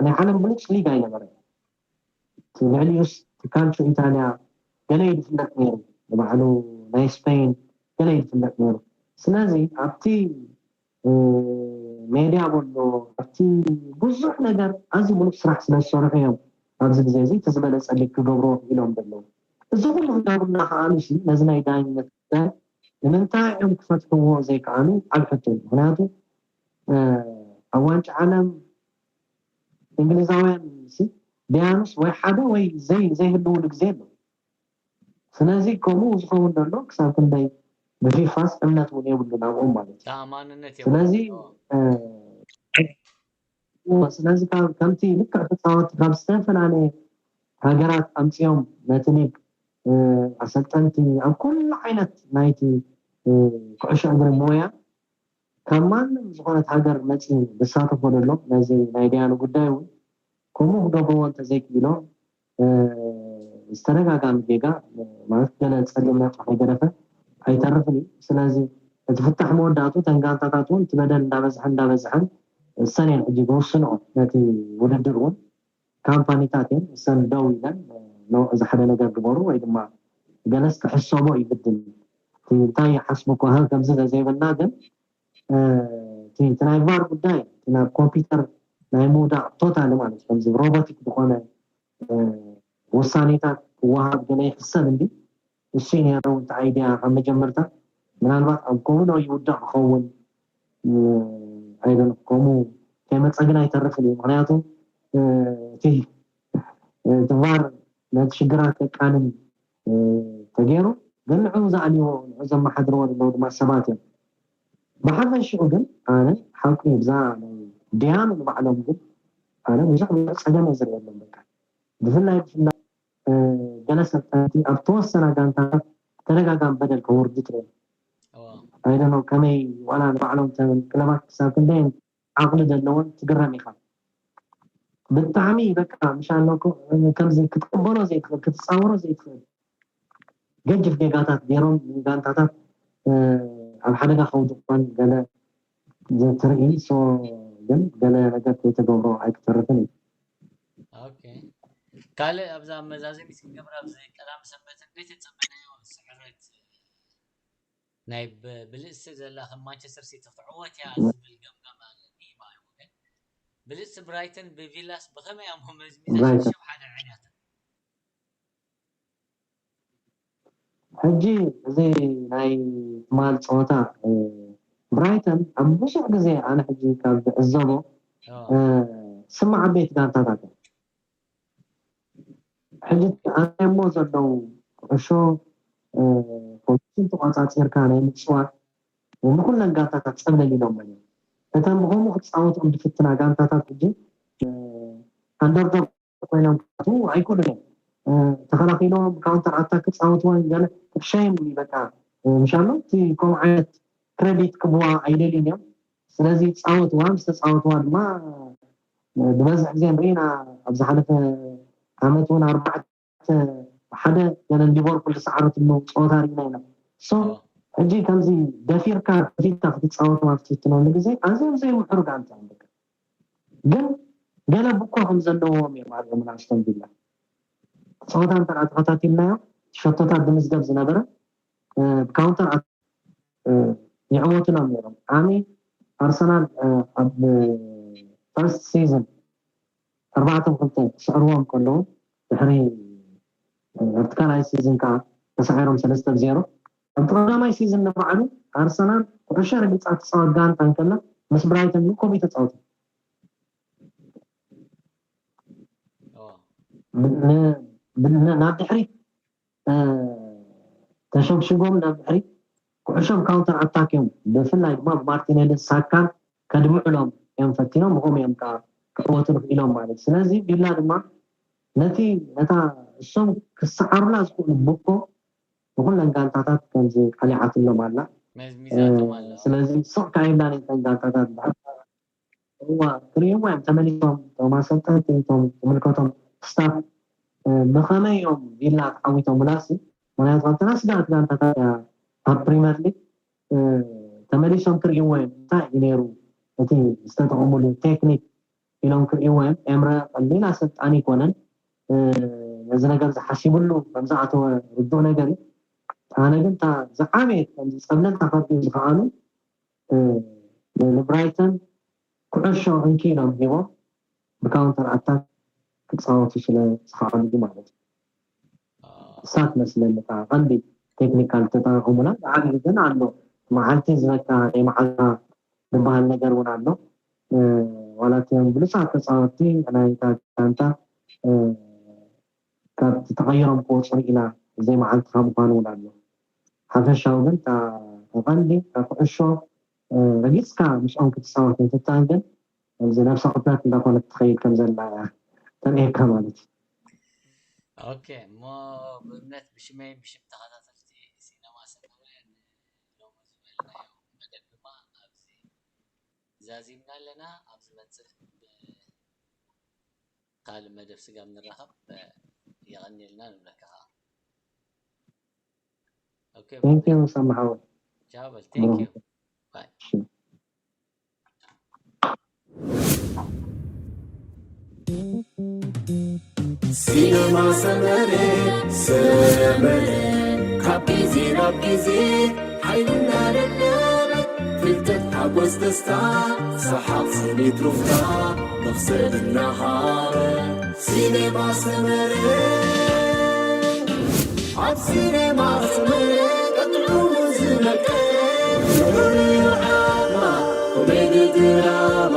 ናይ ዓለም ብሉፅ ሊግ ኣይነበረ ልዕሊኡስ ካልቾ ኢታልያ ገለ እዩ ዝፍለጥ ነይሩ ንባዕሉ ናይ ስፔን ገለ እዩ ዝፍለጥ ነይሩ ስለዚ ኣብቲ ሜድያ በሎ ኣብቲ ብዙሕ ነገር ኣዝዩ ብሉፅ ስራሕ ስለ ዝሰርሑ እዮም ኣብዚ ግዜ እዚ እቲ ዝበለፀ ሊግ ክገብርዎ ክኢሎም ዘለዉ እዚ ኩሉ ክገብሩና ከኣሉ ሲ ነዚ ናይ ዳኝነት ጉዳይ ንምንታይ እዮም ክፈትሕዎ ዘይከኣሉ ዓብ ሕቶ እዩ ምክንያቱ ኣብ ዋንጫ ዓለም እንግሊዛውያን ሲ ቢያንስ ወይ ሓደ ወይ ዘይ ዘይህልውሉ ግዜ ኣሎ ስለዚ ከምኡ ዝኸውን ዘሎ ክሳብ ክንደይ ብፊፋስ እምነት እውን የብሉ ናብኦም ማለት እዩ ተኣማንነት ስለዚ ስለዚ ከምቲ ልክዕ ተፃወቲ ካብ ዝተፈላለየ ሃገራት ኣምፅኦም ነቲ ሊግ ኣሰልጠንቲ ኣብ ኩሉ ዓይነት ናይቲ ኩዕሾ እግሪ ሞያ ካብ ማንም ዝኾነት ሃገር መፂኡ ዝሳተፎ ዘሎ ነዚ ናይ ዲያሎ ጉዳይ እውን ከምኡ ክገብርዎ እንተዘይክኢሎም ዝተደጋጋሚ ጌጋ ማለት ገለ ፀሊም ነጥቢ ከይገደፈ ኣይተርፍን እዩ ስለዚ እቲ ፍታሕ መወዳእቱ ተን ጋንታታት እውን እቲ በደል እንዳበዝሐን እንዳበዝሐን እሰን እየን ሕጂ ዝውስንኦ ነቲ ውድድር እውን ካምፓኒታት እየን እሰን ደው ኢለን ኖ እዚ ሓደ ነገር ግበሩ ወይ ድማ ገለስ ክሕሰቦ እዩ ግድን እዩ እቲ እንታይ ይሓስቡ እኮ ከምዚ ዘይብልና ግን እቲ ናይ ቫር ጉዳይ እቲ ናብ ኮምፒውተር ናይ ምውዳቕ ቶታሊ ማለት ከምዚ ሮቦቲክ ዝኾነ ውሳኔታት ክወሃብ ገለ ይሕሰብ እንዲ እሱ ነይሩ። እንታይ ኣይድያ ካብ መጀመርታ ምናልባት ኣብ ከምኡ ዶ ይውዳእ ክኸውን ኣይደን። ከምኡ ከይመፀ ግን ኣይተርፍን እዩ። ምክንያቱ እቲ ትግባር ነቲ ሽግራት ከቃልል ተገይሩ፣ ግን ንዕኡ ዝኣልይዎ ንዕኡ ዘመሓድርዎ ዘለዉ ድማ ሰባት እዮም። ብሓፈሽኡ ግን ኣነ ሓቁ ይብዛ ናይ ድያኑ ንባዕሎም ግን ኣነ ብዙሕ ብዙሕ ፀገም እየ ዝርእየሎም። በቃ ብፍላይ ብፍላይ ገለ ሰልጠንቲ ኣብ ተወሰና ጋንታታት ተደጋጋሚ በደል ከወርዱ ትርኢ። ኣይደኖ ከመይ ዋላ ንባዕሎም ክለባት ክሳብ ክንደይ ዓቕሊ ዘለዎን ትግረም ኢኻ። ብጣዕሚ በቃ ምሻ ኣለኩ ከምዚ ክትቅበሎ ዘይትኽእል ክትፃወሮ ዘይትኽእል ገጅፍ ጌጋታት ገይሮም ንጋንታታት ኣብ ሓደጋ ከውድቆን ገለ ትርኢ። ሶ ግን ገለ ነገር ከይተገብሮ ኣይክተርፍን እዩ። ካልእ ኣብዛ መዛዘሚት ክንገብር ኣብዚ ቀዳም ሰንበት እንዴት የጸበናዮ ስዕረት ናይ ብልእሲ ዘላ ከም ማንቸስተር ሲቲ ክትዕወት እያ ዝብል ገምጋም ኣለኒ። ብልእሲ ብራይተን ብቪላስ ብኸመይ ኣሞ መዝሚዛ ሽዱሽተ ሓደ ዕንያታ ሕጂ እዚ ናይ ትማል ፀወታ ብራይተን ኣብ ብዙሕ ግዜ ኣነ ሕጂ ካብ ዝዕዘቦ ስማዕ ዓበይቲ ጋንታታት ሕጂ ኣሞ ዘለዉ ኩዕሾ ፖዚሽን ተቆፃፂርካ ናይ ምፅዋት ንኩለን ጋንታታት ፀብለል ኢሎም እዮም። እተን ብከምኡ ክፃወትኦም ዝፍትና ጋንታታት ሕጂ ኣንደርዶግ ኮይኖም ክኣትዉ ኣይክእሉን እዮም። ተኸላኺሎም ካውንተር ኣታክ ክፃወትዎ ገለ ሸም እዩ በቃ ምሻሎ እቲ ከምኡ ዓይነት ክረዲት ክብዋ ኣይደልዩን እዮም። ስለዚ ፃወትዋ ምስ ተፃወትዋ ድማ ዝበዝሕ ግዜ ንርኢና ኣብ ዝሓለፈ ዓመት እውን ኣርባዕተ ሓደ ገለ ሊቨርፑል ዝሰዓረትሉ ፀወታ ርኢና ኢና። ሶ ሕጂ ከምዚ ደፊርካ ደፊርካ ክትፃወትዋ ክትፍትነሉ ግዜ ኣዝዮም ዘይምሕሩ ጋንታ እዮም በቃ ግን ገለ ብኮ ከም ዘለዎም እዮም ኣርእዮም ኣስቶን ቪላ። ፀወታ እንተ ተኸታቲልናዮ ሸቶታት ብምዝገብ ዝነበረ ብካውንተር ይዕወቱና ነይሮም። ዓሚ ኣርሰናል ኣብ ፈርስት ሲዝን ኣርባዕተ ክልተ ክስዕርዎም ከለዉ ድሕሪ ኣብቲ ካልኣይ ሲዝን ከዓ ተሳዒሮም ሰለስተ ብዜሮ ኣብቲ ቀዳማይ ሲዝን ንባዕሉ ኣርሰናል ኩዕሾ ረጊፃ ትፃወት ጋንታ እንከላ ምስ ብራይተን ግን ኮቢ ተፃወቱ ናብ ድሕሪት ተሸግሽጎም ናብ ድሕሪት ኩዕሾም ካውንተር ኣታክ እዮም ብፍላይ ድማ ብማርቲኔልን ሳካን ከድምዕሎም እዮም ፈቲኖም ብኸም እዮም ከዓ ክዕወቱ ንክኢሎም ማለት ስለዚ ቪላ ድማ ነቲ ነታ እሶም ክሰዓሩላ ዝኽእሉ ብኮ ንኩለን ጋንታታት ከምዚ ቀሊዓትሎም ኣላ ስለዚ ስቕ ካይብላ ነተን ጋንታታት እዋ ክርእይዋ እዮም ተመሊሶም እቶም ኣሰልጠንቲ እቶም ዝምልከቶም ስታፍ ብኸመይ እዮም ቪላ ተዓዊቶም ምላሲ ምክንያቱ ኣብተን ኣስጋእቲ ጋንታታት እያ ኣብ ፕሪመር ሊግ ተመሊሶም ክርእይዎ እዮም እንታይ እዩ ነይሩ እቲ ዝተጠቐሙሉ ቴክኒክ ኢሎም ክርእይዎ እዮም ኤምረ ቀሊል ኣሰልጣኒ ይኮነን ነዚ ነገር ዝሓሲብሉ ከምዝኣተወ ርዱእ ነገር እዩ ኣነ ግን ዝዓበየት ከምዚ ፀብለልታ ከርእዩ ዝኸኣሉ ንብራይተን ኩዕሾ እንኪ ኢሎም ሂቦም ብካውንተር ኣታክ ክፃወቱ ስለ ዝኸኣሉ ማለት እዩ እሳት መስለኒ ቀንዲ ቴክኒካል ተጠቀሙና ዝዓብዩ ግን ኣሎ መዓልቲ ዝበካ ናይ መዓልታ ዝበሃል ነገር እውን ኣሎ ዋላ እቲኦም ብሉፃት ተፃወቲ ናይ ጋንታ ካብ ተቐይሮም ክወፁ ርኢና ዘይመዓልቲ ካብ ምኳኑ እውን ኣሎ ሓፈሻዊ ግን ቀንዲ ካብ ኩዕሾ ረጊፅካ ምስኦም ክትፃወት ምፍታን ግን እዚ ነብሰ ቅትለት እንዳኮነት ትኸይድ ከም ዘላ እያ ተርእየካ ማለት እዩ ኦኬ እሞ ብእምነት ብሽመይ ብሽም ተኸታተልቲ ሲነማ ሰናውያን ሎሚ ዝበልናዮ መደብ ድማ ኣብዚ ዛዚምና ኣለና ኣብ ዝመፅእ ካልእ መደብ ስጋብ ንራኸብ የቐንየልና ንብለካ ከዓ Thank you, Sam Howard. Ciao, thank you. Bye. ሲነማ ሰመረ ሰመረ ካብ ግዜ ናብ ግዜ ሓይልና ደደበ ፍልጠት ሓጎስ ደስታ ሰሓቕ ስኒት ሩፍታ መኽሰብ እናሃበ ሲነማ ሰመረ ኣብ ሲኔማ ሰመረ ቀጥዑ ዝመቀ። ዝኽሪ ዓማ ኮሜዲ ድራማ